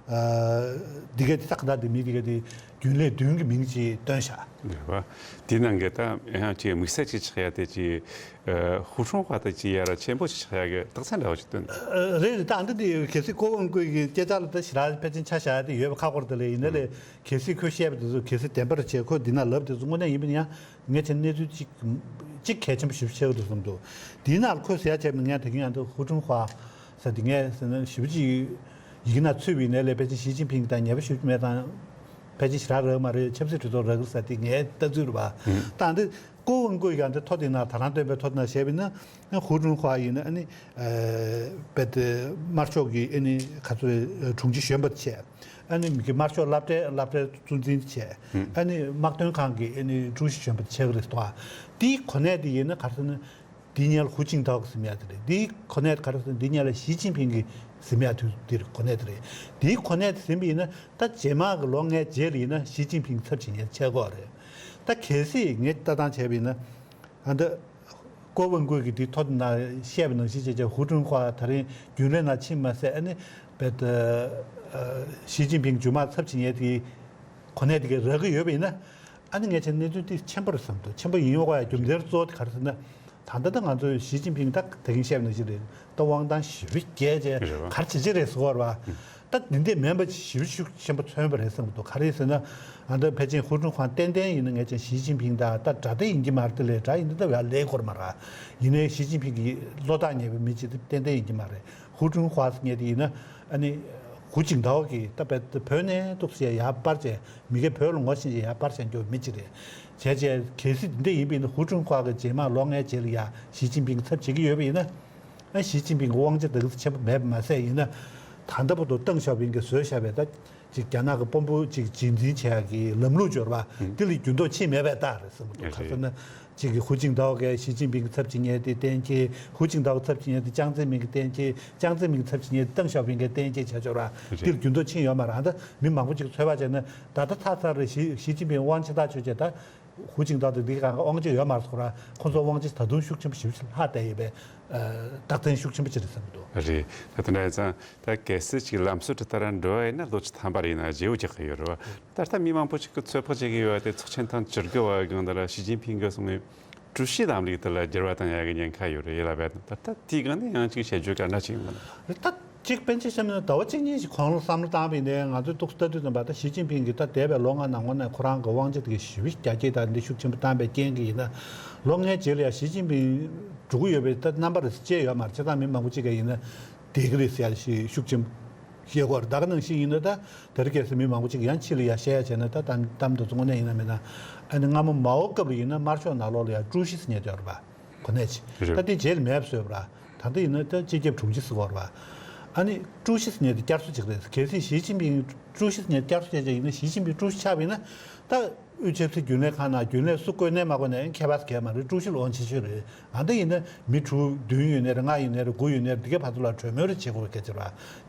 འདི་ག་འདི་ད་ག་ད་འདི་མི་འདི་ག་འདི་རྒྱུན་ལས་བདུན་གྱི་མིང་ཅིག་བཏོན་བཞག་རེད་བ། འདི་ནང་གི་ད་ཡང་ཅིག་དམིགས་བསལ་ཅིག་ཆགས་ཡ་དེ་ཅིག་ཧུ་ཀྲུང་ཧྭ་དང་ཅིག་ཡ་ར་ཆེན་པོ་ཞིག་ཆགས་ཡ་གི་རྟགས་མཚན་འདྲ་བོ་ཞིག་སྟོན། རེད་རེད། ད་འདི་འདི་གལ་སྲིད་ཀོ་ཝུན་ཀུའེ་གི་སྐད་ཆ་ལ་ད་ཞེ་དྲག་ཕལ་ཆེར་ཆ་བཞག་ཡ་དེ་ཡོད་པ་ཁག་པོ་རེད། དེ་ལས་ཡིན་ན་ལས་གལ་སྲིད་ཁོས་བཤད་པ་དེ་ཚོ་གལ་སྲིད་བདེན་པར་བྱས་ཁོས་འདི་ན་ལབ་དེ་ཚོ་དངོས་གནས་ཡིན་པ་ཡིན་ན་ཡང་ངས་ཆ་གནས་ཚུལ་གཅིག་གཅིག་གལ་ཆེན་པོ་ཞིག་ཆགས་ཀྱི་འདུག་བསམ་འདུག་འདིའི་ནང་ཁོས་ཟེར་ཡ་བྱས་པ་ངས་ད་གིན་ཡང་ད་ཧུ་ཀྲུང་ཧྭ་ཟེར་དེ་ངས་ཟེར་ན་ཞེ་པོ་ཅིག་ཡི་གེ་ནང་ཚུད་པའི་ནས་ལས་ཕལ་ཆེར་ཞི་ཅིན་ཕིང་དང་ཉེ་པོ་ཞེ་པོ་ཅིག་མེད་དང་། ཕལ་ཆེར་ཞེ་དྲག་རག་མ་རེད། ཆབ་སྲིད་གྲོས་ཚོགས་རག་གི་ཟེར་དེ་ངའི་ལྟ་ཚུལ་རེད་པ། ད་འདི་ཀོ་ཝུན་ཀུའེ་ཡང་དེ་ཐོ་དེ་ན་ད་རང་སྟོན་པའི་ཐོ་དེ་ན་བཤད་པ་ཡིན་ན་ཧུ་ཀྲུང་ཧྭ་ཡིན་ན་ཨ་ནི་བེད་དམར་ཤོག་གི་ཨ་ནི་ག་ཚོད་དྲུང་ཆེ་གཞོན་པ་བྱས། ཨ་ནི་མི་གི་དམར་ཤོག་སློབ་གྲྭའི་སློབ་གྲྭའི་གཙོ་འཛིན་བྱས། ཨ་ནི་དམག་དོན་ཁང་གི་ཨ་ནི་ཀྲུའུ་ཞི་གཞོན་པ་བྱས་གི་རེད་དོ། དེའི་གོ་གནས་དེ་ཡིན་ན་ག་རེ་ཟེར་ན། དེའི་སྔོན་ལ་ཧུ་ཅིང་ཐའོ་གི་ཟིན་ཡ་དེ་རེད། དེའི་གོ་གནས་དེ་ག་རེ་ཟེར་ན་དེའི་སྔོན་ལ་ཞི་ཅིན་ཕིང་གི་ཟིན་ཡ་དེ་དེ་རེད། གོ་གནས་དེ་རེད། དེའི་གོ་གནས་དེ་ཟིན་པ་ཡིན་ན་ད་རྗེས་མ་གི་ལོ་ལྔའི་རྗེས་ལ་ཡིན་ན་ཞི་ཅིན་ཕིང་ཚབ་བྱེད་མཁན་ཆགས་ཀྱི་ཡོད་རེད། ད་གལ་སྲིད་ངས་ལྟ་སྟངས་བྱས་པ་ཡིན་ན། ཨ་ད་ཀོ་ཝུན་ཀུའེ་གིས་དེའི་ཐོ་དེ་ན་བཤད་པ་ནང་བཞིན་བྱས་བྱས་ཧུ་ཀྲུང་ཧྭ་ད་རིང་རྒྱུན་ལས་ནང་ཕྱིན་མ་ཟད་ཨ་ནི་བེད་ཞི་ཅིན་ཕིང་མཇུག་མ་ཚབ་བྱེད་མཁན་དེ་གི་གོ་གནས་དེ་ག་རག་གི་ཡོད་པ་ཡིན་ན། ཨ་ནི་ངས་བྱས་གནས་ཚུལ་དེ་ཆེན་པོ་རེད་བསམ་འདུག་ཆེན་པོ་ཡིན་ཡོད་ག་ཡ་རྒྱུ་མཚན་གཙོ་བོ་དེ་ག་རེ་ཟེར་ན། ད་ལྟ་ད་ང་ཚོས་ཞི་ཅིན་ཕིང་ད་ད་གིན་བཤད་པ་ནང་བཞིན་རེད། ད་དབང་ཐང་ཞེ་པོ་རྒྱས་བྱས་རེད་བ། ག་རེ་བྱེད་ཀྱི་རེད་ཟེར་བ་རེད་བ། ད་འདི་འདྲས་མིན་པ་ཞེ་པོ་ཤུགས་ཆེན་པོ་མཚོན་པ་རེད་བསམ་གྱི་འདུག་ག་རེ་ཟེར་ན། ཨ་ད་ཕལ་ཆེར་ཧུ་ཀྲུང་ཧྭ་ཏན་ཏན་ཡིན་ན་ངས་བྱས་ཞི་ཅིན་ཕིང་དང་ད་དགྲ་ད་ཡིན་གྱི་མ་རེད། དེ་ལས་དགྲ་ཡིན་དུས་ད་ཡར་ལས་སྐོར་མ་རེད། ཡིན་ནའི་ཞི་ཅིན་ཕིང་གི་བློ་ཐག་ཉེ་བའི་མི་གཅིག་དེ་ཏན་ཏན་ཡིན་གྱི་མ་རེད། ཧུ་ཀྲུང་ཧྭ་ཟེར་མཁན་དེ་ཡིན་ན་ཨ་ནི་ཧུ་ཅིང་ཐའོ་གིས་ད་བོད་བོད་ནས་ཏོག་ཙམ་ཡར་སྤར་བྱས་མི་སྒེར་བོད་ལ་ངོ་ཤེས་ཀྱི་ཡར་སྤར་བྱས་འགྱོ་མི་གཅིག་རེད། བྱས་བྱས་གལ་སྲིད་འདི་འདྲ་ཡིན་པ་ཡིན་ན་ཧུ་ཀྲུང་ཧྭ་གི་རྗེས་མ་ལོ་ལྔའི་རྗེས་ལ་ཡ་ཞི་ཅིན་ཕིང་གི་ཚབ་བྱེད་ཀྱི་ཡོད་པ་ཡིན་ན། ཨ་ཞི་ཅིན་ཕིང་གི་དབང་ཆ་དེ་ག་ཚོད་ཆེན་པོ་མེད་པ་མ་ཟད་ཡིན་ན། ད་ལྟ་བར་དུ་ཏེང་ཞའོ་ཕིང་གིས་བཟོས་བཞག་པའི་ད་ཅིག་རྒྱ་ནག་གི་དཔོན་པོ་ཅིག་རྗེས་འཛིན་བྱེད་ཡག་གི་ལམ་ལུགས་སྦྱོར་བ་འདི་ལ་འགྱུར་ལྡོག་ཕྱིན་མེད་པའི་རྟགས་རེད་བསམ་གྱི་འདུག་ག་རེ་ཟེར་ན། ཅིག་གི་ཧུ་ཅིང་ཐའོ་གིས་ཞི་ཅིན་ཕིང་གི་ཚབ་བྱེད་མཁན་དེ་གཏན་འཁེལ། ཧུ་ཅིང་ཐའོ་གི་ཚབ་བྱེད་མཁན་དེ་ཅང་ཙེ་མིན་གྱི་གཏན་འཁེལ། ཅང་ཙེ་མིན་གྱི་ཚབ་བྱེད་མཁན་དེ་ཏེང་ཞའོ་ཕིང་གི་གཏན་འཁེལ་བྱས་ཆོག་ར། འདི་ལ་འགྱུར་ལྡོག་ཕྱིན་ཡོད་མ་རེད། ཨ་ད་མི་མང་པོ་ཅིག་ཚོད་དཔག་བྱས་ན་ད་ལྟ་ཚར་ཚར་རེད། ཞི་ཞི་ཅིན་ཕིང་དབང་ཆེ་ཐག་ཆོད་བྱས་ད། ཧུ་ཅིང་ཐའོ་དེ་འདི་གང་ག་དབང་ཆ་ཡོད་མ་རེད་ཟེར་ར། ཁོ་ཚོ་དབང་ཆ་ད་དུང་ཤུགས་ཆེན་པོ་ཞེ་པོ་ཅིག་ལྷག་བསྡད་ཡོད་པའི་རྟགས་མཚན་ཤུགས་ཆེན་པོ་ཅིག་རེད་བསམ་གྱི་འདུག་རེད། ད་དེ་འདྲ་ཡིན་ཙང་ད་གལ་སྲིད་ཅིག་ལམ་སྲོལ་དེ་ལྟར་འགྲོ་བ་ཡིན་ན་ལོ་བཅུ་ཐམ་པ་རེ་ཡིན་ན་བརྗེ་བོ་རྒྱག་གི་ཡོད་རེད་བ། ད་ལྟ་མི་མང་པོ་ཅིག་གིས་ཚོད་དཔག་བྱེད་ཀྱི་ཡོད་པ་དེ་ཚོགས་ཆེན་ཐེངས་བཅུ་དགུ་པ་སྒང་དེ་ལ་ཞི་ཅིན་ཕིང་གིས་གསུངས་པའི་ཀྲུའུ་ཞི་ལམ་ལུགས་དེ་ལ་འགྱུར་བ་གཏོང་ཡག་གི་ཉེན་ཁ་ཡོད་རེད་ལབ་པ་དང་། ད་ལྟ་དེའི་སྒང་ནས་ཡང་ཅིག་བྱ་སྤྱོད་ག་འདྲ་ཅིག་ཡོང་གི་འདུག་ད་གཅིག་པཎ་ཆེན་བཤམས་ནས་ཟླ་བ་གཅིག་གཉིས་ཤིག་གོང་ལ་བསམ་བློ་བཏང་བ་ཡིན་ནའི་ང་ཚོས་ཏོག་ཙམ་ལྟ་དུས་ཙམ་པ་ད་ཞི་ཅིན་ཕིང་གིས་ད་འདས་པའི་ལོ་ལྔ་ནང་ལོགས་ནས་ཁོ་རང་གི་དབང་ཆ་དེ་ག་ཞེ་པོ་རྒྱ་སྐྱེད་དང་འདི་ཤུགས་ཆེན་པོ་བཏང་པའི་རྐྱེན་གྱིས་ཡིན་ན། ལོ་ལྔའི་རྗེས་ལ་ཡང་ཞི་ཅིན་ཕིང་འགྲོ་གི་ཡོད་པའི་ད་རྣམ་པ་རེ་ཅིག་ཡོད་མ་རེད། བྱས་ཙང་མི་མང་པོ་ཅིག་གིས་ཡིན་ན་བསྡད་ཀྱི་རེད་ཟེར་ཡ་ཞིག་ཤུགས་ཆེན་པོ་བཤད་ཀྱི་ཡོད་རེད། ད་ག་ནང་བཞིན་ཡིན་ན་ད་དེ་རིང་ཁ་སང་མི་མང་པོ་ཅིག་ཡང་ཕྱི་ལ་ཡ་བཤད་ཡ་བྱས་ན་ད་གཏམ་གཏམ་དེ་ཚོ་དངོས་གནས་ཡིན་ན་མིན་ན། ཨ་ནི་སྔ་མོ་མའོ་སྐབས་ལ་ཡིན་ན་དམར་ཤོག་ནང་ལོགས་ལ་ཡ་ཀྲུའུ་ཞི་ཟེར་མཁན་དེ་ཡོད་རེད་པ། གོ་གནས་ཆེ། རེད། ད་དེ་རྗེས་ལ་མེད་པ་བཟོས་པ་ར། ད་ལྟ་ཡིན་ན་ད་སྤྱི་ཁྱབ་དྲུང་ཆེ་ཟེར་གྱི་ཡོད་རེད་པ། ཨ་ནི་ཀྲུའུ་ཞི་ཟེར་མཁན་དེ་བསྐྱར་གསོ་བྱེད་ཀྱི་རེད། གལ་སྲིད་ཞི་ཅིན་ཕིང་ཀྲུའུ་ཞི་ཟེར་མཁན་དེ་བསྐྱར་གསོ་བྱས་བྱས་ཡིན་ན་ཞི་ཅིན་ཕིང་ཀྲུའུ་ཞི་ཆགས་པ་ཡིན་ན་ད་དབུས་ཆབ་སྲིད་རྒྱུན་ལས་ཁང་ནང་རྒྱུན་ལས་སུ་བསྐོས་ནའི་མ་བསྐོས་ནའི་ཁྱད་པར་གང་ཡང་མ་རེད། ཀྲུའུ་ཞི་ལ་དབང་ཆེ་ཤོས་རེད། ཨ་ད་ཡིན་ན་མི་དྲུག་བདུན་ཡོད་ནའི་རེད། ལྔ་ཡོད་ནའི་རེད། དགུ་ཡོད་ནའི་རེད། འདི་གའི་བར་དུ་ལ་གྲོས་མོལ་རེ་བྱེད་དགོས་པའི་སྐད་ཆ་རེད་པ།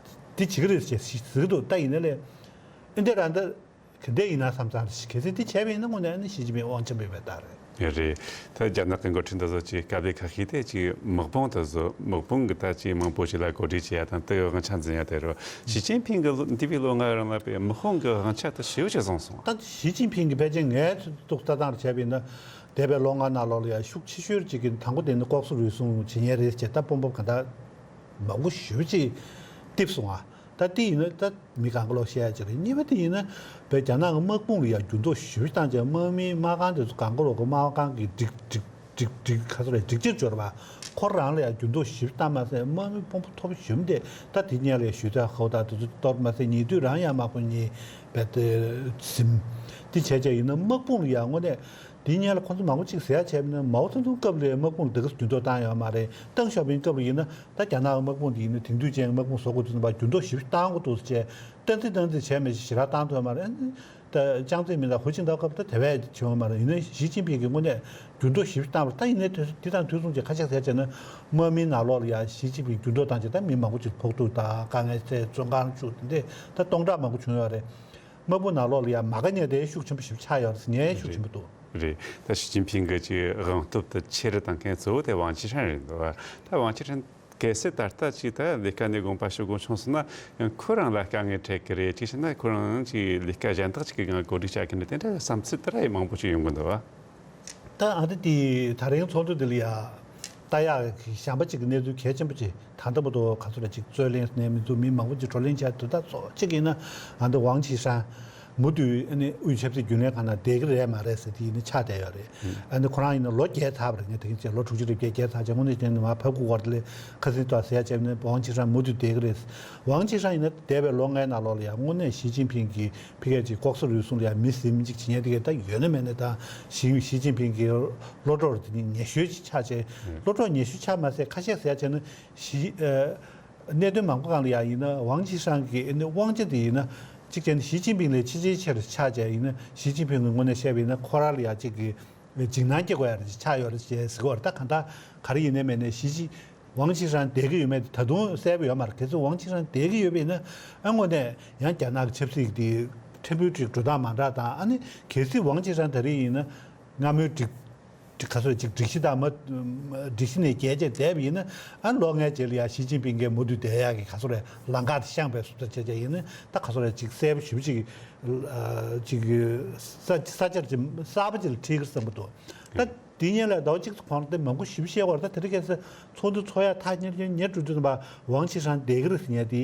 འདི་བྱེད་ཀྱི་རེད་ཟེར་ཟེར་གྱི་འདུག་ད་ཡིན་ན་ལས་ཨིན་དེ་ར་འདི། དེ་འདྲ་ཡིན་ན་བསམ་བསམ་རེད། གལ་སྲིད་དེ་བྱས་པ་ཡིན་ན་དངོས་གནས་ནི་ཞི་ཅིན་ཕིང་དབང་ཆེན་པོ་ཡིན་པའི་རྟགས་རེད། ཡོད་རེད། ད་རྒྱ་ནག་གི་འགོ་ཁྲིད་འདི་ཚོ་ཅིག་སྐབས་དེ་ཁ་ཤས་དེ་ཅིག་དམག་དཔུང་དེ་ཚོ་དམག་དཔུང་གི་ད་ཅིག་མང་པོ་ཞིག་ལ་གོ་སྒྲིག་བྱེད་ཡ་དང་དེ་དབང་ཆ་འཛིན་ཡ་དེ་རེད། ཞི་ཅིན་ཕིང་གི་ལོ་འདས་པའི་ལོ་ལྔ་རིང་ལ་དཔེ་དམག་དཔུང་གི་དབང་ཆ་དེ་ཞེ་པོ་ཅིག་བཟུང་སོང་། ད་ཞི་ཅིན་ཕིང་གི་ཕལ་ཆེར་ངས་ཐུགས་ལྟ་སྟངས་བྱས་པ་ཡིན་ན་འདས་པའི་ལོ་ལྔ་ནང་ལོགས་ལ་ཡ་ཤུགས་ཆེ་ཤོས་ཅིག་གི་དང་པོ་དེ་ནི་ལྐོག་ཟ་རུལ་སུངས་བྱེད་མཁན་རེད་ཅེས་ད་དཔོན་པོ་ག་འདྲ་མང་པོ་ཞེ་པོ་ཅིག་རྟིབ་སོང་ཨ། ད་དེ་ཡིན་ན་ད་མི་གང་ག་ལོག་བཤད་ཡ་ཅིག་རེད། གཉིས་པ་དེ་ཡིན་ན་བས་རྒྱ་ནག་གི་དམག་དཔུང་ལ་ཡང་འགྱུར་ལྡོག་ཞེ་པོ་བཏང་བྱས་དམག་མིའི་དམག་ཁང་དེ་ཚོ་གང་ག་ལོག་གི་དམག་ཁང་གི་སྒྲིག་སྒྲིག་སྒྲིག་སྒྲིག་ག་ཚོད་རེད། སྒྲིག་ཆས་འབྱོར་བ་ཁོ་རང་ལ་ཡང་འགྱུར་ལྡོག་ཞེ་པོ་བཏང་མ་ཟད་དམག་མི་དཔུང་པ་མཐོ་པོ་ཞེ་པོ་དེ་ད་དེ་སྔོན་ལ་ཞུས་ཏེ་ཧོ་ད་དེ་ཚོ་གཏོར་མ་ཟད་ཉེ་དུས་རང་ཡང་དམག་དཔུང་གཉིས་བས་དེ་ཟིན་དེ་བྱས་བྱས་ཡིན་ན་དམག་དཔུང་ལ་ཡང་དངོས་གནས། འདི་སྔོན་ལ་ཁོང་ཚོ་མང་པོ་ཅིག་ཟེར་ཡ་བྱས་པ་ན། མའོ་ཙེ་ཏུང་སྐབས་ལ་དམག་དཔུང་འདི་ག་འགྱུར་ལྡོག་བཏང་ཡོད་མ་རེད། ཏེང་ཞའོ་ཕིང་སྐབས་ལ་ཡིན་ན་ད་རྒྱ་ནག་གི་དམག་དཔུང་འདི་ཡིན་ན་དེང་དུས་ཅན་གྱི་དམག་དཔུང་བཟོ་དགོས་དུས་ཙམ་པ་འགྱུར་ལྡོག་ཞེ་པོ་བཏང་དགོས་འདུག་ཟེར་བྱས། ཏན་ཏན་ཏན་ཏན་བྱས་མེད་ཅིག་ཞེ་དྲག་བཏང་ཐུབ་ཡོད་མ་རེད། ཨ་ནི་ད་ཅང་ཙེ་མིན་དང་ཧུའུ་ཅིན་ཐའོ་སྐབས་ད་དེ་བས་བྱུང་ཡོད་མ་རེད། ཡིན་ན་ཞི་ཅིན་ཕིང་གིས་དངོས་གནས་འགྱུར་ལྡོག་ཞེ་པོ་བཏང་བ་རེད། ད་ཡིན་ནའི་དེ་དེ་དང་དུས་མཚུངས་ཀྱི་ཁ་ཤས་ཟེར་བྱས་ན། དམག་མིའི་ནང་ལོགས་ལ་ཡང་ཞི་ཅིན་ཕིང་འགྱུར་ལྡོག་བཏང་བྱས་ད་མི་མང་པོ་ཅིག་ཕོག་ཐུག་དང་དཀའ་ངལ་འཕྲད། བཙོན་ཁང་བཅུག་དེ་འདྲས་ད་སྟོང་ཕྲག་མང་པོ་བྱུང་ཡོད་རེད། དམག་དཔུང་ནང་ལོགས་ལ་ཡང་མ་དགའ་ཉེས་དེ་ཤུགས་ཆེན་པོ་ཞིག་ཆགས་ཡོད་རེད་ཟེར་ཉེན་ཤུགས་ཆེན་པོ་འདུག་རེད། ད་ཞི་ཅིན་ཕིང་གི་ཅིག་དབང་སྟོབས་དེ་ཆེ་རུ་བཏང་མཁན་གཙོ་བོ་དེ་ཝང་ཆི་ཧྲན་རེད་འདུག་ད་ཝང་ཆི་ཧྲན་གལ་སྲིད་ད་ལྟ་ཅིག་ད་ལས་ཀ་ནས་དགོངས་པ་ཞུ་དགོས་བྱུང་སོང་ན་ཡང་ཁོ་རང་ལ་དཀའ་ངལ་འཕྲད་ཀྱི་རེད། ཅིག་བྱས་ན་ཁོ་རང་ཅིག་ལས་ཀ་གཞན་དག་ཅིག་གི་སྒང་གོ་སྒྲིག་བྱ་གི་རེད། དེ་འདྲ་བསམ་ཚུལ་དེ་འདྲ་ཡང་མང་པོ་ཅིག་ཡོང་གི་འདུག་བ། ད་ཨ་ནི་དེ་ད་རིང་ཚོགས་འདུ་འདི་ལ་ཡ་ལྟ་ཡག་གི་གཞན་པ་ཅིག་གི་གནས་ཚུལ་གལ་ཆེན་པོ་ཅིག་ད་ལྟ་བར་དུ་ག་ཚོད་ལ་ཅིག་རྩོད་གླེང་ནས་མི་འདུག་མི་མང་པོ་ཅིག་བགྲོ་གླེང་བྱས། དུས་ད་གཙོ་གཅིག་ཡིན་ན་ཨ་ནི་ཝང་ཆི་ཧྲན་མུ་མཐུད་ཨ་ནི་དབུས་ཆབ་སྲིད་རྒྱུན་ལས་ཁང་ནང་བསྡད་ཀྱི་རེད་མ་རེད་ཟེར་དེ་ཡིན་ན་ཆགས་བསྡད་ཡོད་རེད། ཨ་ནི་ཁོ་རང་ཡིན་ན་ལོ་བརྒྱད་ཚར་བ་རེད། ངས་དེ་རིང་བྱས་ལོ་དྲུག་ཅུ་རེ་བརྒྱད་བརྒྱད་ཚར་བྱས། དངོས་གནས་བྱས་ན་མར་བབས་དགོས་པ་རེད། ལས་ཁ་སང་ཐོག་ཟེར་ཡ་བྱས་ན་ཝང་ཆི་ཧྲན་མུ་མཐུད་བསྡད་ཀྱི་རེད། ཝང་ཆི་ཧྲན་ཡིན་ན་འདས་པའི་ལོ་ལྔའི་ནང་ལོགས་ལ་ཡང་དངོས་གནས་ཞི་ཅིན་ཕིང་གི་ཕ་གིར་ཅིག་ལྐོག་ཟ་རུལ་སུངས་ལ་ཡང་མི་ཟིན་ཅིག་བྱེད་མཁན་དེ་གས་ད་ཡོད་ན་མེད་ན་ད་ཞི་ཞི་ཅིན་ཕིང་གི་བློ་གྲོགས་དེ་ཉེ་ཤོས་ཅིག་ཆགས་བྱས། བློ་གྲོགས་ཉེ་ཤོས་ཆགས་མ་ཟད་ཁ་ཤས་ཟེར་ཡ་བྱས་ན་ཞི་ཨ་གནད་དོན་མང་པོ་སྒང་ལ་ཡང་ཡིན་ན་ཝང་ཆི་ཧྲན་གྱི་ཨ་ནི་དབང་ཆ་དེ་ཡིན་ན་གཅིག་བྱས་ན་ཞི་ཅིན་ཕིང་ལས་ཆེས་ཆེས་ཆེར་ཆགས་བྱས། ཡིན་ན་ཞི་ཅིན་ཕིང་གི་ངོས་ནས་བཤད་པ་ཡིན་ན་ཁོ་རང་ལ་ཡང་གཅིག་གི་འཇིགས་སྣང་སྐྱེ་དགོས་ཡ་རེ་ཆགས་ཡོད་རེད་ཅེས་ཟེར་གྱི་ཡོད་རེད། ད་གང་ལྟར་ག་རེ་ཡིན་ནའི་མིན་ནའི་ཞི་ཅིན་ཝང་ཆི་ཧྲན་བསྡད་ཀྱི་ཡོད་མེད་དེ་ད་དུང་གསལ་པོ་ཡོད་མ་རེད། གལ་སྲིད་ཝང་ཆི་ཧྲན་བསྡད་ཀྱི་ཡོད་པ་ཡིན་ན་ཨ་དངོས་གནས་ཡང་རྒྱ་ནག་གི་ཆབ་སྲིད་དེ་ཕྲན་བུ་ཅིག་འགྲོ་སྟངས་མ་འདྲ་དང་། ཨ་ནི་གལ་སྲིད་ཝང་ཆི་ཧྲན་ད་རེས་ཡིན་ན་སྔ་མོའི་སྒྲིག་སྒྲིག་ག་ཚོད་ཅིག་སྒྲིག་གཞི་དང་མ་སྒྲིག་གཞི་ནས་བརྒལ་བྱས་བསྡད་པ་ཡིན་ན་ཨ་ལོ་ལྔའི་རྗེས་ལ་ཡང་ཞི་ཅིན་ཕིང་གིས་མུ་མཐུད་བསྡད་ཡག་གི་ག་ཚོད་རེད་ལམ་ཁ་དེ་བཤངས་པའི་བཟོ་ལྟ་བྱས་བྱས་ཡིན་ན་ད་ག་ཚོད་རེད་ཅིག་གསལ་པོ་ཞེ་པོ་ཅིག་ཅིག་ས་ས་ཆར་ཅིག་གསར་པ་ཅིག་ལ་ཁྲིད་ཀྱི་བསམ་གྱི་འདུག་ད་དེ་སྔོན་ལ་ཟླ་བ་གཅིག་གོང་དེ་མང་པོ་ཞེ་པོ་བཤད་ཀྱི་ཡོད་རེད། ད་དེ་རིང་ཁ་སང་ཚོགས་འདུ་ཚོགས་ཡ་ཐག་ཉེ་ཉེ་ཉེ་འགྲོ་དུས་ཙམ་པ་ཝང་ཆི་ཧྲན་བསྡད་ཀྱི་རེད་ཟེར་མཁན་དེ་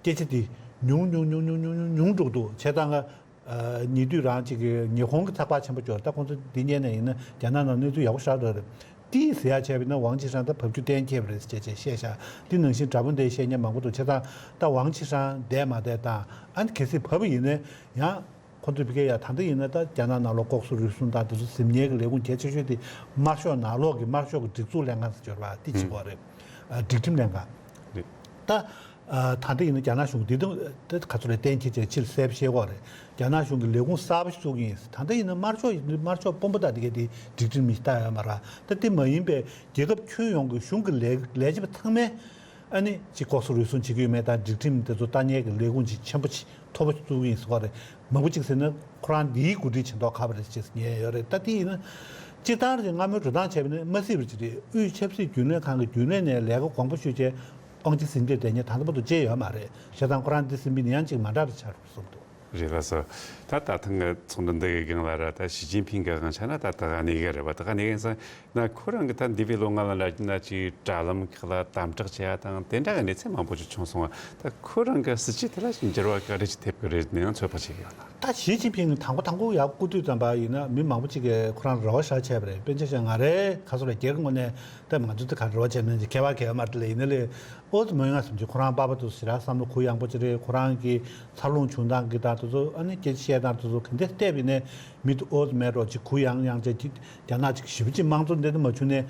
སྐད་ཆ་དེ་ཉུང་ཉུང་ཉུང་ཉུང་ཉུང་ཉུང་ཉུང་འགྲོ་གི་འདུག་བྱས་ཙང་ང་ཉེ་དུས་རང་ཅིག་གི་ཉི་ཧོང་གི་ཚགས་པར་ཆེན་པོ་ཅིག་ཡོད་རེད། ད་ཁོང་ཚོ་འདི་སྔོན་ནས་ཡིན་ན་རྒྱ་ནག་ནང་གནས་ཚུལ་ཡག་པོ་ཞེ་དྲག་རེད། དེ་ཟེར་ཡ་བྱས་པ་ཡིན་ན་ཝང་ཆི་ཧྲན་ད་བབས་རྒྱུ་གཏན་འཁེལ་བ་རེད་ཅེས་བྱས་བཤད་བཞག་དེ་ནང་བཞིན་དྲ་འབུ་འདིར་བཤད་མཁན་མང་པོ་འདུག་བྱས་ཙང་ད་ཝང་ཆི་ཧྲན་བསྡད་མ་བསྡད་དང་ཨ་ནི་གལ་སྲིད་བབས་པ་ཡིན་ན་ཡང་ཁོ་ཚོས་ཕ་གིར་ཡ་ད་ལྟ་ཡིན་ན་ད་རྒྱ་ནག་ནང་ལོགས་ལྐོག་ཟ་རུལ་སུངས་དང་དེ་ཚོ་ཟིན་ཉེས་ཀྱི་ལས་ཁུངས་གལ་ཆེ་ཤོས་དེ་དམར་ཤོག་ནང་ལོགས་ཀྱི་དམར་ཤོག་གི་སྒྲིག་འཛུགས་ལྷན་ཁང་ཟེར་གྱི་ཡོད་རེད་པ། དེ་བྱེད་ཀྱི་ཡོད་རེད། ཨ་སྒྲིག་ཁྲིམས་ལྷན་ཁང་། རེད། ད་ཨ་ད་ལྟ་ཡིན་ན་རྒྱ་ནག་གཞུང་འདི་དང་དེ་ག་ཚོད་རེད་གཏན་འཁེལ་བྱས་ཕྱིར་གསལ་པོ་བཤད་ཀྱི་ཡོད་རེད། རྒྱ་ནག་གཞུང་གིས་ལས་ཁུངས་གསར་པ་ཞིག་བཙུགས་ཀྱི་ཡིན། ད་ལྟ་ཡིན་ན་དམར་ཤོག་ཡིན་དུས་དམར་ཤོག་དཔོན་པོ་དང་དེ་གའི་དེ་སྒྲིག་ཁྲིམས་མི་ལྟ་ཡོད་མ་རེད། ད་དེ་མ་ཡིན་པའི་རྒྱལ་ཁབ་ཁྱོན་ཡོངས་ཀྱི་གཞུང་གི་ལས་ལས་བྱེད་པ་ཚང་མས་ཨ་ནི་ཅིག་ལྐོག་ཟ་རུལ་སུངས་བྱེད་ཀྱི་ཡོད་མེད་དང་སྒྲིག་ཁྲིམས་དེ་ཚོ་ལྟ་མཁན་གྱི་ལས་ཁུངས་ཅིག་ཆེན་པོ་ཅིག་མཐོ་པོ་ཅིག་བཙུགས་ཀྱི་ཡིན་ཟེར་བ་རེད། མང་པོ་ཅིག་ཟེར་ན་ཁོ་རང་འདིའི་འགོ་ཁྲིད་ཆེ་མདོག་ཁ་པོ་རེད་ཅེས་ཉན་ཡོད་རེད། ད་དེ་ཡིན་ན་སྤྱིར་བཏང་རེད། སྔ་མོའི་འགྲོ་སྟངས་བྱས་པ་ཡིན་ན་མ་སྲིད་པ་ཅིག་རེད། དབུས་ཆབ་སྲིད་རྒྱུན་ལས་ཁང་གི་རྒྱུན་ལས་ནས་ལས་ཀ་གོང་པོ་ཞུས་བྱས་དབང་ཆ་ཟིན་བསྡད་བསྡད་མཁན་ད་ལྟ་བར་དུ་བརྗེད་ཡོད་མ་རེད། བྱས་ཙང་ཁོ་རང་འདི་ཟིན་པ་ཡིན་ན་ཡང་ཅིག་མ་འདྲ་བ་ཆགས་འགྲོ་བསམ་འདུག་རེད་ལགས་སོ། ད་ད་ཐེངས་ཚོགས་འདུ་འདི་གི་སྒང་ལ་ར་ད་ཞི་ཅིན་ཕིང་གི་དབང་ཆ་ན་ད་ད་ག་ནས་གི་རེད་པ། ད་ག་ནས་གི་ཡིན་ཟེར་ན་ཁོ་རང་གི་ད་འདས་པའི་ལོ་ལྔ་ལ་འདྲ་ན་ཅིག་དྲ་ལམ་ཁག་ལ་དམ་དྲག་བྱེད་ཡ་དང་དེ་འདྲ་གི་གནས་ཚུལ་མང་པོ་ཅིག་བྱུང་སོང་བ། ད་ཁོ་རང་གི་སྲིད་བྱུས་དེ་ལ་ཅིག་འགྱུར་བ་ག་རེ་ཅིག་ཐེབས་ཀྱི་རེད་ནས་ཡང་ཚོད་དཔག་བྱེད་ཀྱི་ཡོད་ན། ད་ཞི་ཅིན་ཕིང་དང་པོ་དང་པོ་ཡར་བསྐོ་དུས་ཙམ་པ་ཡིན་ན་མི་མང་པོ་ཅིག་གིས་ཁོ་རང་རེ་བ་ཞེ་དྲག་བྱས་པ་རེད། དཔེར་ན་ཆ་བཞག་ང་རའི་ཁ་སོ་ལ་སྒེར་གྱི་ངོས་ནས་ད་ང་ཚོ་དེ་ག་རེ་བྱས་ནས་ཁྱད་པར་གང་ཡང་མ་རེད་ལ། ཡིན་ན་ལས་ཨོ་ཙི་མོ་ཡང་སེམས་ཀྱི་ཁོ་རང་པ་ཕ་དུ་ཞེ་དྲག་བསམ་བློ་གུ་ཡངས་པོ་ཅིག་རེད། ཁོ་རང་གི་འཚར་ལོངས་བྱུང་སྟངས་ཀྱི་དང་དེ་ཚོ་ཨ་ནི་སྐད་ཆ་བཤད་སྟངས་དེ་ཚོ་ག་འདྲ་བལྟས་པ་ཡིན་ནའི་མི་དེ་ཨོ་ཙི་མེད་འགྲོ་ཅིག་གུ་ཡངས་ཡངས་བྱས་ཅིག་རྒྱ་ནག་ཅིག་ཞེ་པོ་ཅིག་དམངས་གཙོ་འདི་འདྲ་མ་བྱུང་ནའི་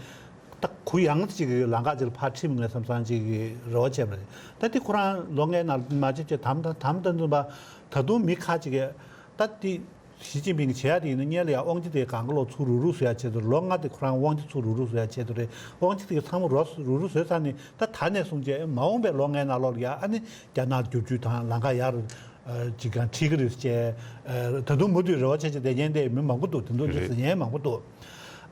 ད་གུ་ཡངས་ཅིག་ལམ་ཁ་ཅིག་ལ་ཕར་ཁྲིད་མི་ངེས་བསམ་བསམ་ཅིག་གི་རེ་བ་བྱས་པ་རེད། ད་དེ་ཁོ་རང་ལོ་ལྔའི་ནང་ལ་མ་བྱས་བྱས་དམ་དང་དམ་དང་འཛིན་པ་ད་དུང་མི་ཁ་ཅིག་གིས་ད་དེ། ཞི་ཅིན་ཕིང་གིས་བྱེད་ཡ་དེ་ཡིན་ན་སྔོན་ལ་ཡང་དབང་ཆ་དེ་གང་ག་ལོག་ཚུར་རུག་རུག་བཟོ་ཡ་ཆེད་དུ། ལོ་ལྔ་དེ་ཁོ་རང་དབང་ཆ་ཚུར་རུག་རུག་བཟོ་ཡ་ཆེད་དུ་རེད། དབང་ཆ་དེ་ག་ཚང་མ་རུག་རུག་རུག་བཟོས་ཚར་ནས་ད་ད་ནས་བཟུང་བྱས་མ་འོངས་པའི་ལོ་ལྔའི་ནང་ལོགས་ལ་ཡ་ཨ་ནི་རྒྱ་ནག་བསྒྱུར་བཅོས་དང་ལམ་ཁ་ཡར་ཅིག་གང་ཁྲིད་ཀྱི་རེད་ཅེས་ད་དུང་མུ་མཐུད་རེ་བ་བྱས་བྱས་བསྡད་མཁན་དེ་མི་མང་པོ་འདུག་དེ་འདུག་རེད། ཟེར་མཁན་མང་པོ་འདུག་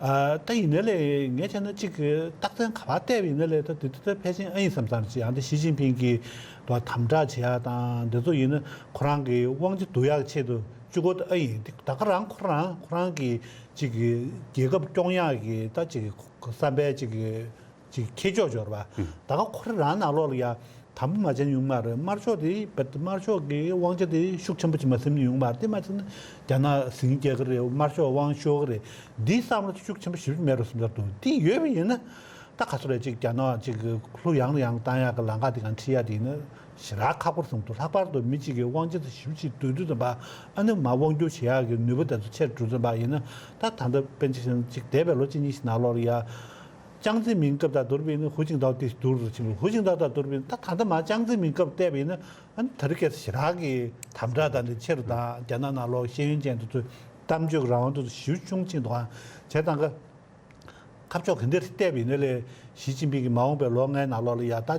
ཨ་ད་ཡིན་ནའི་ལས་ངས་བྱས་ན་ཅིག་རྟགས་མཚན་ག་པར་བལྟས་པ་ཡིན་ནའི་ལས་ད་དེ་ད་ཕལ་ཆེར་ཨ་ཡིན་བསམ་བསམ་ཅིག་ཡང་ད་ཞི་ཅིན་ཕིང་གིས་དམ་དྲག་བྱེད་ཡ་དང་དེ་ཚོ་ཡིན་ན་ཁོ་རང་གི་དབང་ཆ་བསྡུ་ཡག་ཆེད་དུ། གཅིག་པོ་ཨ་ཡིན་དེ་ད་ག་རང་ཁོ་རང་ཁོ་རང་གི་ཅིག་གི་རྒྱལ་ཁབ་སྐྱོང་ཡག་གི་ད་ཅིག་བསམ་པའི་ཅིག་གི་ཅིག་ཁྱེར་ཕྱོགས་འབྱོར་བ། ད་ག་ཁོ་རང་ནང་ལོགས་ལ་ཡ་དམ་པོ་མ་བྱས་ན་ཡོང་མ་རེད། དམར་ཤོག་དེ་དམར་ཤོག་གི་དབང་ཆ་དེ་ཤུགས་ཆེན་པོ་ཅིག་མ་ཟིན་ན་ཡོང་མ་རེད། དེ་མ་ཟིན་ན་རྒྱ་ནག་ཟིང་རྒྱག་གི་རེད། དམར་ཤོག་དབང་ཤོར་གི་རེད། འདིའི་བསམ་བློ་ཤུགས་ཆེན་པོ་ཞིག་མེད་རུ་སོང་ཚར་འདུག་དེ་ཡོད་པ་ཡིན་ན། ད་ག་ཚོད་རེད་ཅིག་རྒྱ་ནག་ཅིག་གི་ལྷུ་ཡང་ཡང་བཏང་ཡག་གི་ལམ་ཁ་དེ་གང་ཁྲིད་ཡག་དེ་ཡིན་ན་ ཞེ་དྲག་ཁག་པོ་རེད་བསམ་འདུག་ལྷག་པར་དུ་མི་གཅིག་གིས་དབང་ཆ་དེ་ཞེ་པོ་ཅིག་བསྡུས་དུས་ཙམ་པ། ཨ་ནི་མར་དབང་སྒྱུར་བྱེད་ཡག་གི་ནུས་པ་དེ་ཚོ་ཆེར་འགྲོ་ཙམ་པ་ཡིན་ན། ད་ད་ལྟ་པཎ་ཆེན་ཆེན་ཅིག་འདས་པའི་ལོ་གཅིག་གཉིས་ཤིག་ནང་ལོགས་ལ་ཡ། ཅང་ཙེ་མིན་སྐབས་དང་བསྡུར་བ་ཡིན་ན་ཧུའུ་ཅིན་ཐའོ་དེ་བསྡུར་རུ་ཕྱིན་པ། ཧུའུ་ཅིན་ཐའོ་དང་བསྡུར་བ་ཡིན་ན། ད་ད་ལྟ་མར་ཅང་ཙེ་མིན་སྐབས་བལྟས་པ་ཡིན་ན། ཨ་ནི་དེ་རིང་ཁ་སང་ཞེ་དྲག་གི་དམ་དྲག་དང་དེ་ཆེ་རུ་དང་། རྒྱ་ནག་ནང་ལོགས་ཤེས་ཡོན་ཅན་དེ་ཚོ་གཏམ་བརྗོད་ཀྱི་རང་དབང་དེ་ཚོ་ཞེ་པོ་ཆུང་ཕྱིན་འདུག་ཨང་། བྱས་ཙང་ཀ་ཁ་ཕྱོགས་ག་འདྲ་བལྟས་པ་ཡིན་ན་ལས། ཞི་ཅིན་ཕིང་གིས་མ་འོངས་པའི་ལོ་ལྔའི་ནང་ལོགས་ལ་ཡ། ད་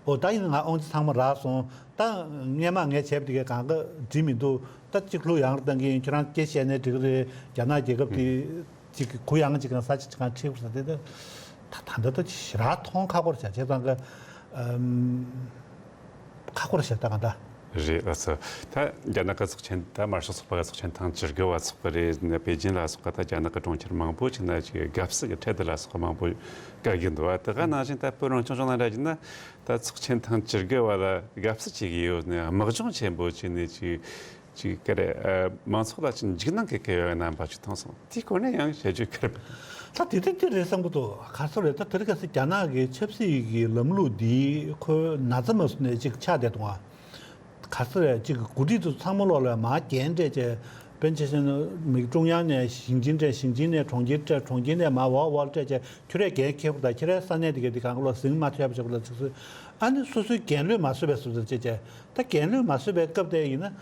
འོ་ད་ཡིན་ན་ང་དབང་ཆ་ཚང་མ་རག་སོང་། ད་སྔས་མ་ངས་བྱས་པ་དེ་གས་གང་ག་འགྲིག་མི་འདུག་ད་གཅིག་ལྷུག་ཡངས་བཏང་གི་ཡིན། ཁྱོད་རང་སྐད་བཤད་ནའི་འགྲིག་གི་རེད། རྒྱ་ནག་རྒྱལ་ཁབ་དེ་གཅིག་གི་གུ་ཡངས་ཅིག་གང་ས་ཅིག་གང་ཁྲིད་དགོས་ས་དེ། ད་ད་ད་ད་ད་ཞེ་དྲག་མཐོང་ཁག་པོ་རེད་བྱ། བྱས་ཙང་ཀ་ཨམ། ཁག་པོ་རེད་བྱ་ད་གང་ད། རེད། ལགས་སོ། ད་རྒྱ་ནག་གི་ཚོགས་ཆེན། ད་དམར་ཤོག་ཚོགས་པ་གི་ཚོགས་ཆེན་ཐེངས་བཅུ་དགུ་བ་ཚོགས་པ་རེད། ནས་པེ་ཅིན་ལ་སོགས་པ་ད་རྒྱ་ནག་གི་གྲོང་ཁྱེར་མང་པོ་ཅིག་ན་ཅིག་དགའ་བསུ་གི་ཁྲལ་དུ་ལ་སོགས་པ་མང་པོ་བཀལ་གྱི་འདུག་བ། དེ་ག་ནང་བཞིན་ད་བོད་རང་སྐྱོང་ལྗོངས་ནང་འདྲ་བྱས་ན། ད་ཚོགས་ཆེན་ཐེངས་བཅུ་དགུ་བ་ལ་དགའ་བསུ་བྱེད་ཀྱི་ཡོད་ནས། དམག་སྦྱོང་ཆེན་པོ་བྱས་ནས་ཅིག་ཅིག་ག་རེ། ཨ། མང་ཚོགས་ལ་ཅིག་འཇིགས་སྣང་སྐྱེ་གི་ཡོད་རྣམ་པ་ཅིག་མཐོང་སོང་། དེའི་སྐོར་ནས་ཡང་བཤད་རྒྱུ་ག་རེ། ད་དེ་དེ་དེ་རེད་བསམ་གི་འདུག་ག་རེ་ཟེར་རེད། ད་དེ་རིང་ཁ་སང་རྒྱ་ནག་གི་ཆབ་སྲིད་ཀྱི་ལམ་ལུགས་འདི་ཁོའི་ན་ཚ་མ་བཟོ་ནས་ཅིག་ཆགས་བསྡད་འདུག་ཨ། ག་རེ་ཟེར་རེད། ཅིག་འགོ་ཁྲིད་ཚོ་ཚང་མ་ལོག་ལ་མར་འགན་སྤྲད་བྱས། པཎ་ཆེན་ཆེན་མོ་ཀྲུང་དབྱང་ནས་ཞིང་ཆེན་སྤྲད། ཞིང་ཆེན་ནས་གྲོང་ཁྱེར་སྤྲད། གྲོང་ཁྱེར་ནས་མར་འོག་འོག་སྤྲད་བྱས། ཁྱོད་རས་འགན་འཁྱེར་དགོས། ད་ཁྱེད་རའི་ས་གནས་དེ་ག་དེ་གང་ག་ལོག་ཟིང་མ་ཐོན་པ་བྱེད་དགོས། ལ་ཅིག་སུ་ཨ་ནི་སོ་སོའི་འགན་ལོས་མ་བཟོད་པའི་བཟོ་ཟེར་བྱས་བྱས། ད་འགན་ལོས་མ་བཟོད་པའི་སྐབས་དེ་ཡིན་ན།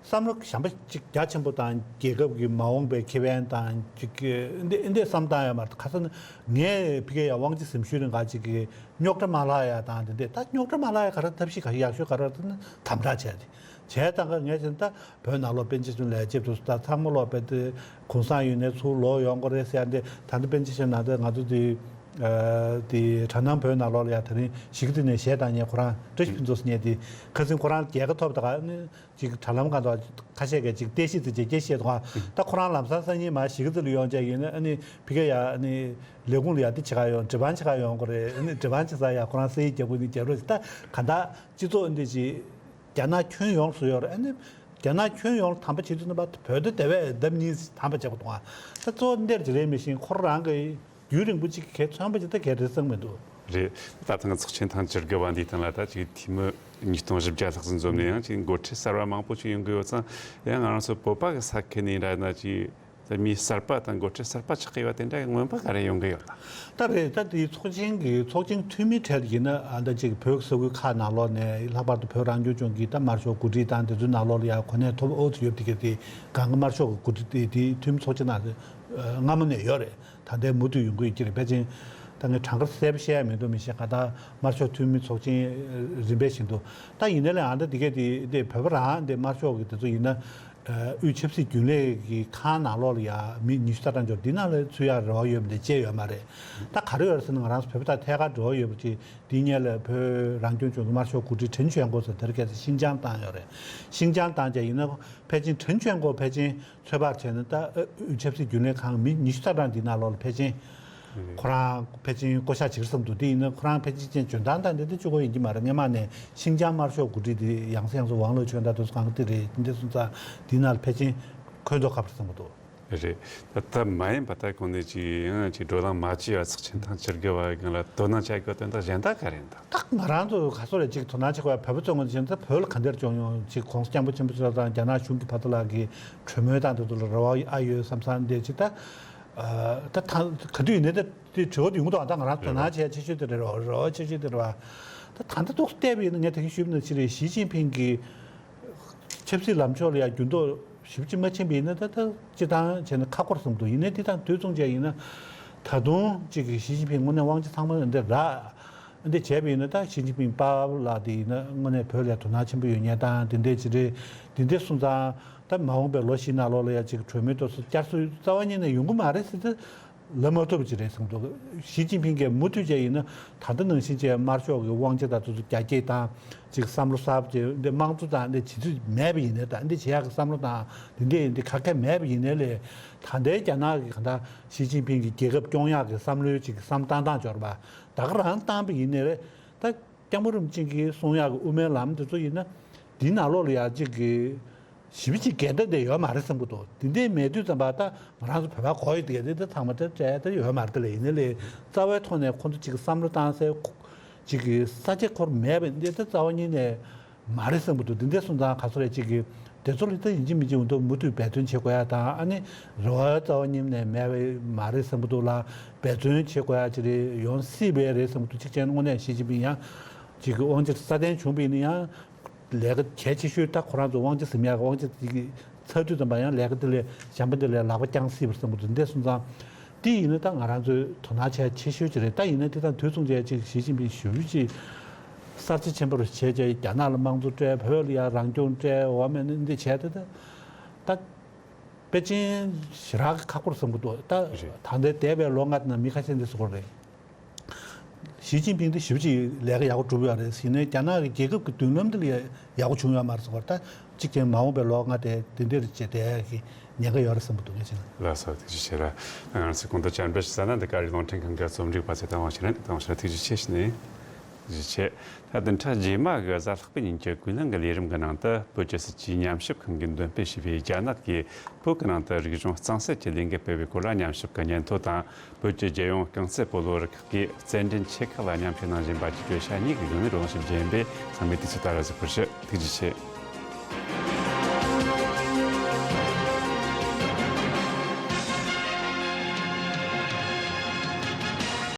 བསམ་བློ་གཞན་པ་ཅིག་རྒྱ་ཆེན་པོ་དང་། རྒྱལ་ཁབ་ཀྱི་མ་འོངས་པའི་ཁེ་ཕན་དང་ཅིག་གི་འདི་འདི་བསམ་བཏང་ཡོད་མ་རེད། ཁ་སང་ངས་ཕ་གི་ཡ་དབང་ཆེ་ཟིན་ཤུལ་རིང་ག་ཅིག་གི་རྙོག་དྲ་མ་ལྷག་ཡ་དང་དེ་འདྲས། ད་རྙོག་དྲ་མ་ལྷག་ཡ་ག་རེ་ཐབས་ཤེས་ག་ཡག་ཤོས་ག་རེ་ཟེར་ན་དམ་དྲག་བྱས་ཏེ་བྱས་དང་ག་ངས་བྱས་ན། ད་བོད་ནང་ལོགས་པཎ་ཆེན་ཚོ་ལས་བྱེད་དུ་ད་ཚང་མ་ལོག་པའི་དེ་གུང་སེང་ཡོད་ནས་ཚུར་ལོག་ཡོང་དགོས་རེད་ཟེར་ཡ་འདི། ད་ལྟ་པཎ་ཆེན་ཚོ་ནང་དེ་ང་ཚོ་དེ་དེ་གྲ་ནང་བོད་ནང་ལོགས་ལ་ཡ་དེ་རིང་གཞིས་ཀ་རྩེ་ནས་གཞས་བཏང་མཁན་ཁོ་རང་བཀྲ་ཤིས་ཕུན་ཚོགས་ཟེར་མཁན་དེ། ཁ་སང་ཁོ་རང་རྒྱལ་ཁ་ཐོབ་ད་ག་ནི། ཅིག་དྲ་ལམ་སྒང་དུ་ཁ་ཤས་ཀྱིས་ཅིག་བསྟན་བཤིག་ཙི་ཅིག་སྐད་བཤད་འདུག་ཨ། ད་ཁོ་རང་ལམ་སང་སང་ཉིན་མར་གཞིས་ཀ་རྩེ་ལ་ཡོང་བྱས་ཡིན་ན། ཨ་ནི་ཕ་གི་ཡ་ཨ་ནི་ལས་ཁུངས་ལ་ཡ་འདི་བྱེད་ག་ཡོང་། འབྲི་བང་བྱེད་ག་ཡོང་དགོས་རེད། ཨ་ནི་འབྲི་བང་བྱེད་ས་ཡ་ཁོ་རང་སེ་ཡི་རྒྱབ་ཀྱི་ནི་རྒྱབ་རོགས་ཅིག་ད་ག་ད་སྤྱི་ཚོགས་འདི་ཅིག་རྒྱ་ནག་ཁྱོན་ཡོངས་སུ་ཡོད་རེད། ཨ་ནི་རྒྱ་ནག་ཁྱོན་ཡོངས་ལ་དམ་པ་བྱེད་དུས་ཙམ་པ་བོད་དེ་དེ་བས་ལྡབ་གཉིས་དམ་པ་བྱེད་དགོས་འདུག་ཨ། ད་གཙོ་བོ་འདིར་ཅིག་རེད། མི་ཤེས། ཁོ་རང་གི་རྒྱུན་རིང་པོ་ཅིག་གི་མཚོན་པ་ཅིག་ད་གལ་ཏེ་གསང་མི་འདུག་རེད། ད་ཐེངས་ཚོགས་ཆེན་ཐེངས་བཅུ་དགུ་བ་འདིའི་སྟེང་ལ་ད་ཅིག་འཐུས་མི་ཉིས་སྟོང་བཞི་བརྒྱ་ལྷག་ཙམ་འཛོམས་ནས། ཡང་ཅིག་འགོ་ཁྲིད་གསར་བ་མང་པོ་ཅིག་ཡོང་གི་ཡོད་ཙང་། ཡང་ང་རང་ཚོ་བོད་པ་གི་ས་ཁུལ་ནས་འདྲ་ན་ཅིག་ད་མི་གསར་པ་དང་འགོ་ཁྲིད་གསར་པ་ཆགས་ཀྱི་ཡོད་པ་དེ་འདྲ་གི་མངོན་པ་ག་རེ་ཡོང་གི་ཡོད་ན། ད་རེད། ད་དེའི་ཚོགས་ཆེན་གྱི་ཚོགས་ཆེན་འཐུས་མི་གྲས་ཡིན་ན། ཨ། ད་ཅིག་བོད་ས་ཁུལ་ཁག་ནང་ལོགས་ནས། ལྷག་པར་དུ་བོད་རང་སྐྱོང་ལྗོངས་ཀྱི་ད་དམར་ཤོག་འགོ་ཁྲིད་དང་དེ་ཚོའི་ནང་ལོགས་ལ་ཡ་གོ་གནས་ཐོབ་འོ་ཚོ་ཡོད་པ་དེ་ག་དེ་གང་ག་དམར་ཤོག་གི་འགོ་ཁྲིད་དེ་དེའི་འཐུས་མི་ཚོགས་ཆེན་ནང་སྔ་མོ་ནས་ཡོད་རེད། ད་ལྟའི་མུ་མཐུད་ཡོང་གི་ཡོད་ཀྱི་རེད། ཕལ་ཆེར་ད་ངས་གྲངས་ཀ་གསལ་པོ་བཤད་ཡ་མི་འདུག་མི་ཤེས། ག་ད་དམར་ཤོག་འཐུས་མི་ཚོགས་ཆེན་རིམ་པས་བཞིན་དུ། ད་ཡིན་ནའི་ལས་ཨ་ད་དེ་གས་དེ་དེ་བོད་པ་རང་དེ་དམར་ཤོག་གི་དེ་ཚོ་ཡིན་ན། ཨ། དབུས་ཆབ་སྲིད་རྒྱུན་ལས་ཀྱི་ཁང་ནང་ལོགས་ལ་ཡ་མི་ཉི་ཤུ་རྩ་གྲངས་འབྱོར་འདི་ནང་ལ་ཚུད་ཡ་རེ་བ་ཡོད་མི་འདི་བཅས་ཡོད་མ་རེད། ད་ག་རེ་ཡོད་རེད་ཟེར་ན། ང་རང་ཚོ་བོད་པ་དང་ཐད་ཀར་འབྲེལ་བ་ཡོད་པ་ཅིག་འདི་སྔོན་ལ་བོད་རང་སྐྱོང་ལྗོངས་ཀྱི་དམར་ཤོག་འགོ་ཁྲིད་ཁྲེན་ཆོན་ཀོ་ཟེར་དེ་རིང་ཁ་སང་ཤིན་ཅང་བཏང་ཡོད་རེད། ཤིན་ཅང་བཏང་བྱས་ཡིན་ན་ཕལ་ཆེར་ཁྲེན་ཆོན་ཀོ་ཕལ་ཆེར་ཚོད་དཔག་བྱས་ན། ད་དབུས་ཆབ་སྲིད་རྒྱུན་ལས་ཁང་མི་ཉི་ཤུ་རྩ་གྲངས་འདི་ནང་ལོགས་ལ་ཕལ་ཆེར་ཁོ་རང་ཕལ་ཆེར་བསྐོ་བཞག་བྱེད་ཀྱི་བསམ་འདུག་དེ་ཡིན་ན་ཁོ་རང་ཕལ་ཆེར་ཅན་འཇོན་ཐང་དང་དེ་འདྲ་གཅིག་པོ་ཡིན་གྱི་མ་རེད། སྔོན་མ་ནས་ཤིན་ཅང་དམར་ཤོག་འགོ་ཁྲིད་དེ་ཡང་སེ་ཡང་སེ་ཝང་ལོ་ཆོན་དང་དེ་ཚོ་གང་ག་དེ་རེད། དེ་འདྲ་སོང་ཙང་དེ་ནང་ལ་ཕལ་ཆེར་འཁོད་མདོག་ཁ་པོ་རེད་བསམ་གྱི་འདུག་རེད། ད་ལྟ་མ་ཡིན་པ་ད་གོང་ནས་ཅིག་ཡང་ཅིག་བགྲོ་གླེང་མ་བྱས་པ་ཚོགས་ཆེན་ཐེངས་བཅུ་དགུ་བའི་སྒང་ལ་དོ་སྣང་བྱ་དགོས་དོན་དག་གཞན་དག་ག་རེ་ཡིན་ད། ད་ང་རང་ཚོ་ག་ཚོད་རེ་ཅིག་དོ་སྣང་བྱེད་དགོས་ཡ། བོད་པ་ཚོའི་ངོས་ནས་བྱས་ན་ད་བོད་ལ་ག་འདྲ་བྱུང་ཡོང་། ཅིག་གོང་ས་སྐྱབས་མགོན་ཆེན་པོ་མཆོག་དང་རྒྱ་ནག་གཞུང་གི་བར་དུ་ལ་གི་གྲོས་མོལ་དང་དེ་ཚོ་ལ་རེ་བ་ཨ་ཡོད་བསམ་བསམ་འདི་ཅིག་ད། ཨ། ད་ད་ག་དུས་ཡིན་ནའི་ད་དེ་དྲི་བ་དེ་ཡོང་གི་འདུག་ད་ང་རང་དོ་སྣང་བྱེད་ཡ་ཆེ་ཤོས་དེ་རེད་བ། རེ་བ་ཆེ་ཤོས་དེ་རེད་བ། ད་ད་ལྟ་ཏོག་ཙམ་བལྟས་པ་ཡིན་ན་ངས་ད་གིན་ཞུས་པ་ནང་བཞིན་རེད། ཞི་ཅིན་ཕིང་གི་ཆབ་སྲིད་ལམ་ཕྱོགས་ལ་ཡ་འགྱུར་ལྡོག་ཞེ་པོ་ཅིག་མ་ཕྱིན་པ་ཡིན་ན། ད་ད་སྤྱིར་བཏང་བྱས་ན་ཁག་པོ་རེད་བསམ་འདུག་ཡིན་ནའི་དེ་དང་དུས་མཚུངས་བྱས་ཡིན་ན། ད་དུང་ཅིག་གི་ཞི་ཅིན་ཕིང་དངོས་གནས་དབང་ཆ་ཚང་མ་འདི་རག་འདི་བྱས་པ་ཡིན་ན། ད་ཞི་ཅིན་ཕིང་པཱ་ལགས་དེ་ཡིན་ན་དངོས་གནས་བོད་ལ་དོ་སྣང་ཆེན་པོ་ཡོད་མཁན་དང་དེ་འདྲས་ཅིག་རེད། དེ་འདྲས་སོང་ཙང་ད་མ་འོངས་པའི་ལོ་བཞི་ནང་ལོགས་ལ་ཡ་ཅིག་གྲོས་མོལ་དེ་ཚོ་བསྐྱར་གསོ་རྩ་བ་ཉིད་ནས་ཡོང་གི་མ་རེད་ཟེར་ཏེ། ལབ་མ་ཐུབ་པ་ཅིག་རེད་བསམ་འདུག་ཞི་ཅིན་ཕིང་གིས་མུ་མཐུད་བྱས་ཡིན་ན་ད་ལྟ་ནང་བཞིན་བྱས་དམར་ཤོག་གི་དབང་ཆ་དང་དེ་ཚོ་རྒྱ་སྐྱེད་དང་། ཅིག་བསམ་བློ་གསར་པ་ཅིག་འདི་དམངས་གཙོ་དང་འདི་བྱེད་རྩིས་མེད་པ་ཡིན་ནའི། ད་འདི་བྱེད་ཡག་གི་བསམ་བློ་དང་འདི་འདྲས་འདི་ག་གེ་མེད་པ་ཡིན་ནའི་ལས། ད་ལྟའི་རྒྱ་ནག་གི་གང་ལྟར་ཞི་ཅིན་ཕིང་གི་རྒྱལ་ཁབ་སྐྱོང་ཡག་གི་བསམ་བློའི་ཅིག་བསམ་བཏང་སྟངས་འབྱོར་བ་ད་ག་རང་བཏང་པ་ཡིན་ནའི་རེད། ད་སྐྱབས་མགོན་རིན་པོ་ཆེ་གིས་གསུང་ཡག་གི་དབུ་མའི་ལམ་དེ་ཚོ་ཡིན་ན། འདིའི་ནང་ལོགས་ལ་ཡ་ཅིག་གི་ཞེ་པོ་ཅིག་འགལ་ཟླ་དེ་ཡོད་མ་རེད་བསམ་གྱི་འདུག་དེ་འདྲས་མེད་དུས་ཙམ་པ་ད་ང་རང་ཚོ་བོད་པ་གོ་ཡི་དེ་དེ་ད་ཚང་མ་ད་བྲལ་ད་ཡོད་མ་རེད་ད་ལས། ཡིན་ནའི་ལས་རྩ་བའི་ཐོག་ནས་ཁོང་ཚོ་ཅིག་བསམ་བློ་བཏང་སའི་ཅིག་གི་ས་ཆ་ཁོར་མེད་པ་འདི་ད་རྩ་བ་ཉིད་ནས་ མ་རེད་བསམ་གྱི་འདུག་འདི་འདྲ་སོང་ཙང་ག་ཚོད་རེད། ཅིག་གི་དེ་ཚོ་ལ་ད་ཡིན་གཅིག་མིན་གཅིག་འོ་འདུག་མུ་མཐུད་འབད་བརྩོན་བྱེད་དགོས་ཡ་དང་། ཨ་ནི་རེ་བ་རྩ་བ་ཉིད་ནས་མེད་པ་མ་རེད་བསམ་གྱི་འདུག་ལ། འབད་བརྩོན་བྱེད་དགོས་ཡ་ཅིག་རེད། ཡོང་སྲིད་པའི་རེད་བསམ་གྱི་འདུག་གཅིག་བྱས་ན་དངོས་གནས་ཞི་ཅིན་ཕིང་ཡང་ཅིག་གི་དབང་ཆ་སྲ་བརྟན་བྱུང་བ་ཡིན་ན་ཡང་ལས་ཀ་གལ་ཆེ་ཤོས་ད་ཁོ་རང་ཚོ་དབང་ཆ་ཟིན་ཡ་གི་དབང་ཆ་དེ་གི་ཚར་དུས་ཙམ་པ་ཡང་ལས་ཀ་དེ་ལས་གཞན་པ་དེ་ལས་ལག་པ་བརྐྱངས་སྲིད་པ་བསམ་གྱི་འདུག་འདི་འདྲ་སོང་ཙང་། དེ་ཡིན་ན་ད་ང་རང་ཚོའི་དོ་སྣང་བྱ་ཆེ་ཤོས་ཅིག་རེད། ད་ཡིན་ན་དེ་དང་དུས་མཚུངས་བྱས་ཅིག་ཞི་ཅིན་ཕིང་ཞེ་པོ་ཅིག་གསར་བརྗེ་ཆེན་པོ་རུ་བྱས་བྱས་རྒྱ་ནག་ལ་དམངས་གཙོ་སྤྲད། བོད་ལ་ཡང་རང་སྐྱོང་སྤྲད། འོ་མེད་ན་འདི་བྱས་ད་ད་ད་པེ་ཅིན་ཞེ་དྲག་གི་ཁག་པོ་རེད་བསམ་གྱི་འདུག་ད་རེད། ད་ལྟའི་འདས་པའི་ལོ་ལྔ་དེ་ནང་མི་ཁ་ཤས་འདི་ཟེར་གྱི་རེད། ཞི་ཅིན་ཕིང་འདི་ཞེ་པོ་ཅིག་ལས་ཀ་ཡག་པོ་སྒྲུབ་ཡོད་རེད། ཡིན་ནའི་རྒྱ་ནག་གི་རྒྱལ་ཁབ་ཀྱི་མདུན་ལམ་འདི་ལ་ཡག་པོ་བྱུང་ཡོད་མ་རེད་ཟེར་གྱི་རེད། ད་གཅིག་ཀྱང་མ་འོངས་པའི་ལོ་ལྔ་དེ་དེ་འདྲ་རེད་ཅེས་བསྡད་ཡ་གི་ཉེན་ཁ་ཡོད་རེད་བསམ་གྱི་འདུག་ངས་བྱས་ན། ལགས་སོ། ཐུགས་རྗེ་ཆེ་ར། ང་རང་ཚོའི་གོང་དུ་བཅར་འདྲི་ཞུ་ས་ན་འདི་ག་རེ་རླུང་འཕྲིན་ཁང་གི་རྩོམ་སྒྲིག་པ་ཚེ་བརྟན་དབང་ཕྱུག་རེད། བརྟན་དབང་ཕྱུག་ཐུགས་རྗེ་ཆེ་ཞུ་ནས། ཐུགས་རྗེ་ཆེ། ད་བདུན་ཕྲག་རྗེས་མ་གི་གཟའ་ལྷག་པའི་ཉིན་གྱི་ཀུན་གླེང་གི་ལས་རིམ་གྱི་ནང་དུ་བོད་ཀྱི་སྲིད་བྱུས་ཉམས་ཞིབ་ཁང་གིས་འདོན་སྤེལ་བྱས་པའི་རྒྱ་ནག་གིས་བོད་ཀྱི་ནང་དུ་རིག་གཞུང་གཙང་སེལ་གྱི་ལས་འགུལ་སྤེལ་བའི་སྐོར་ལ་ཉམས་ཞིབ་ཀྱི་སྙན་ཐོ་དང་། བོད་ཀྱི་རྒྱལ་ཡོངས་རྐང་རྩེད་སྤོ་ལོ་རུ་ཁག་གིས་རྩེད་འགྲན་ཆེ་ཁག་ལ་མཉམ་ཞུགས་གནང་བཞིན་པ་བཅས་བརྗོད་བྱ་གཉིས་ཀྱི་སྒང་ནས་བགྲོ་གླེང་ཞིབ་མཇལ་ཡིན་པས། ཚང་མས་དུས་ཚོད་ལྟར་གཟིགས་པར་ཞུ། ཐུགས་རྗེ་ཆེ།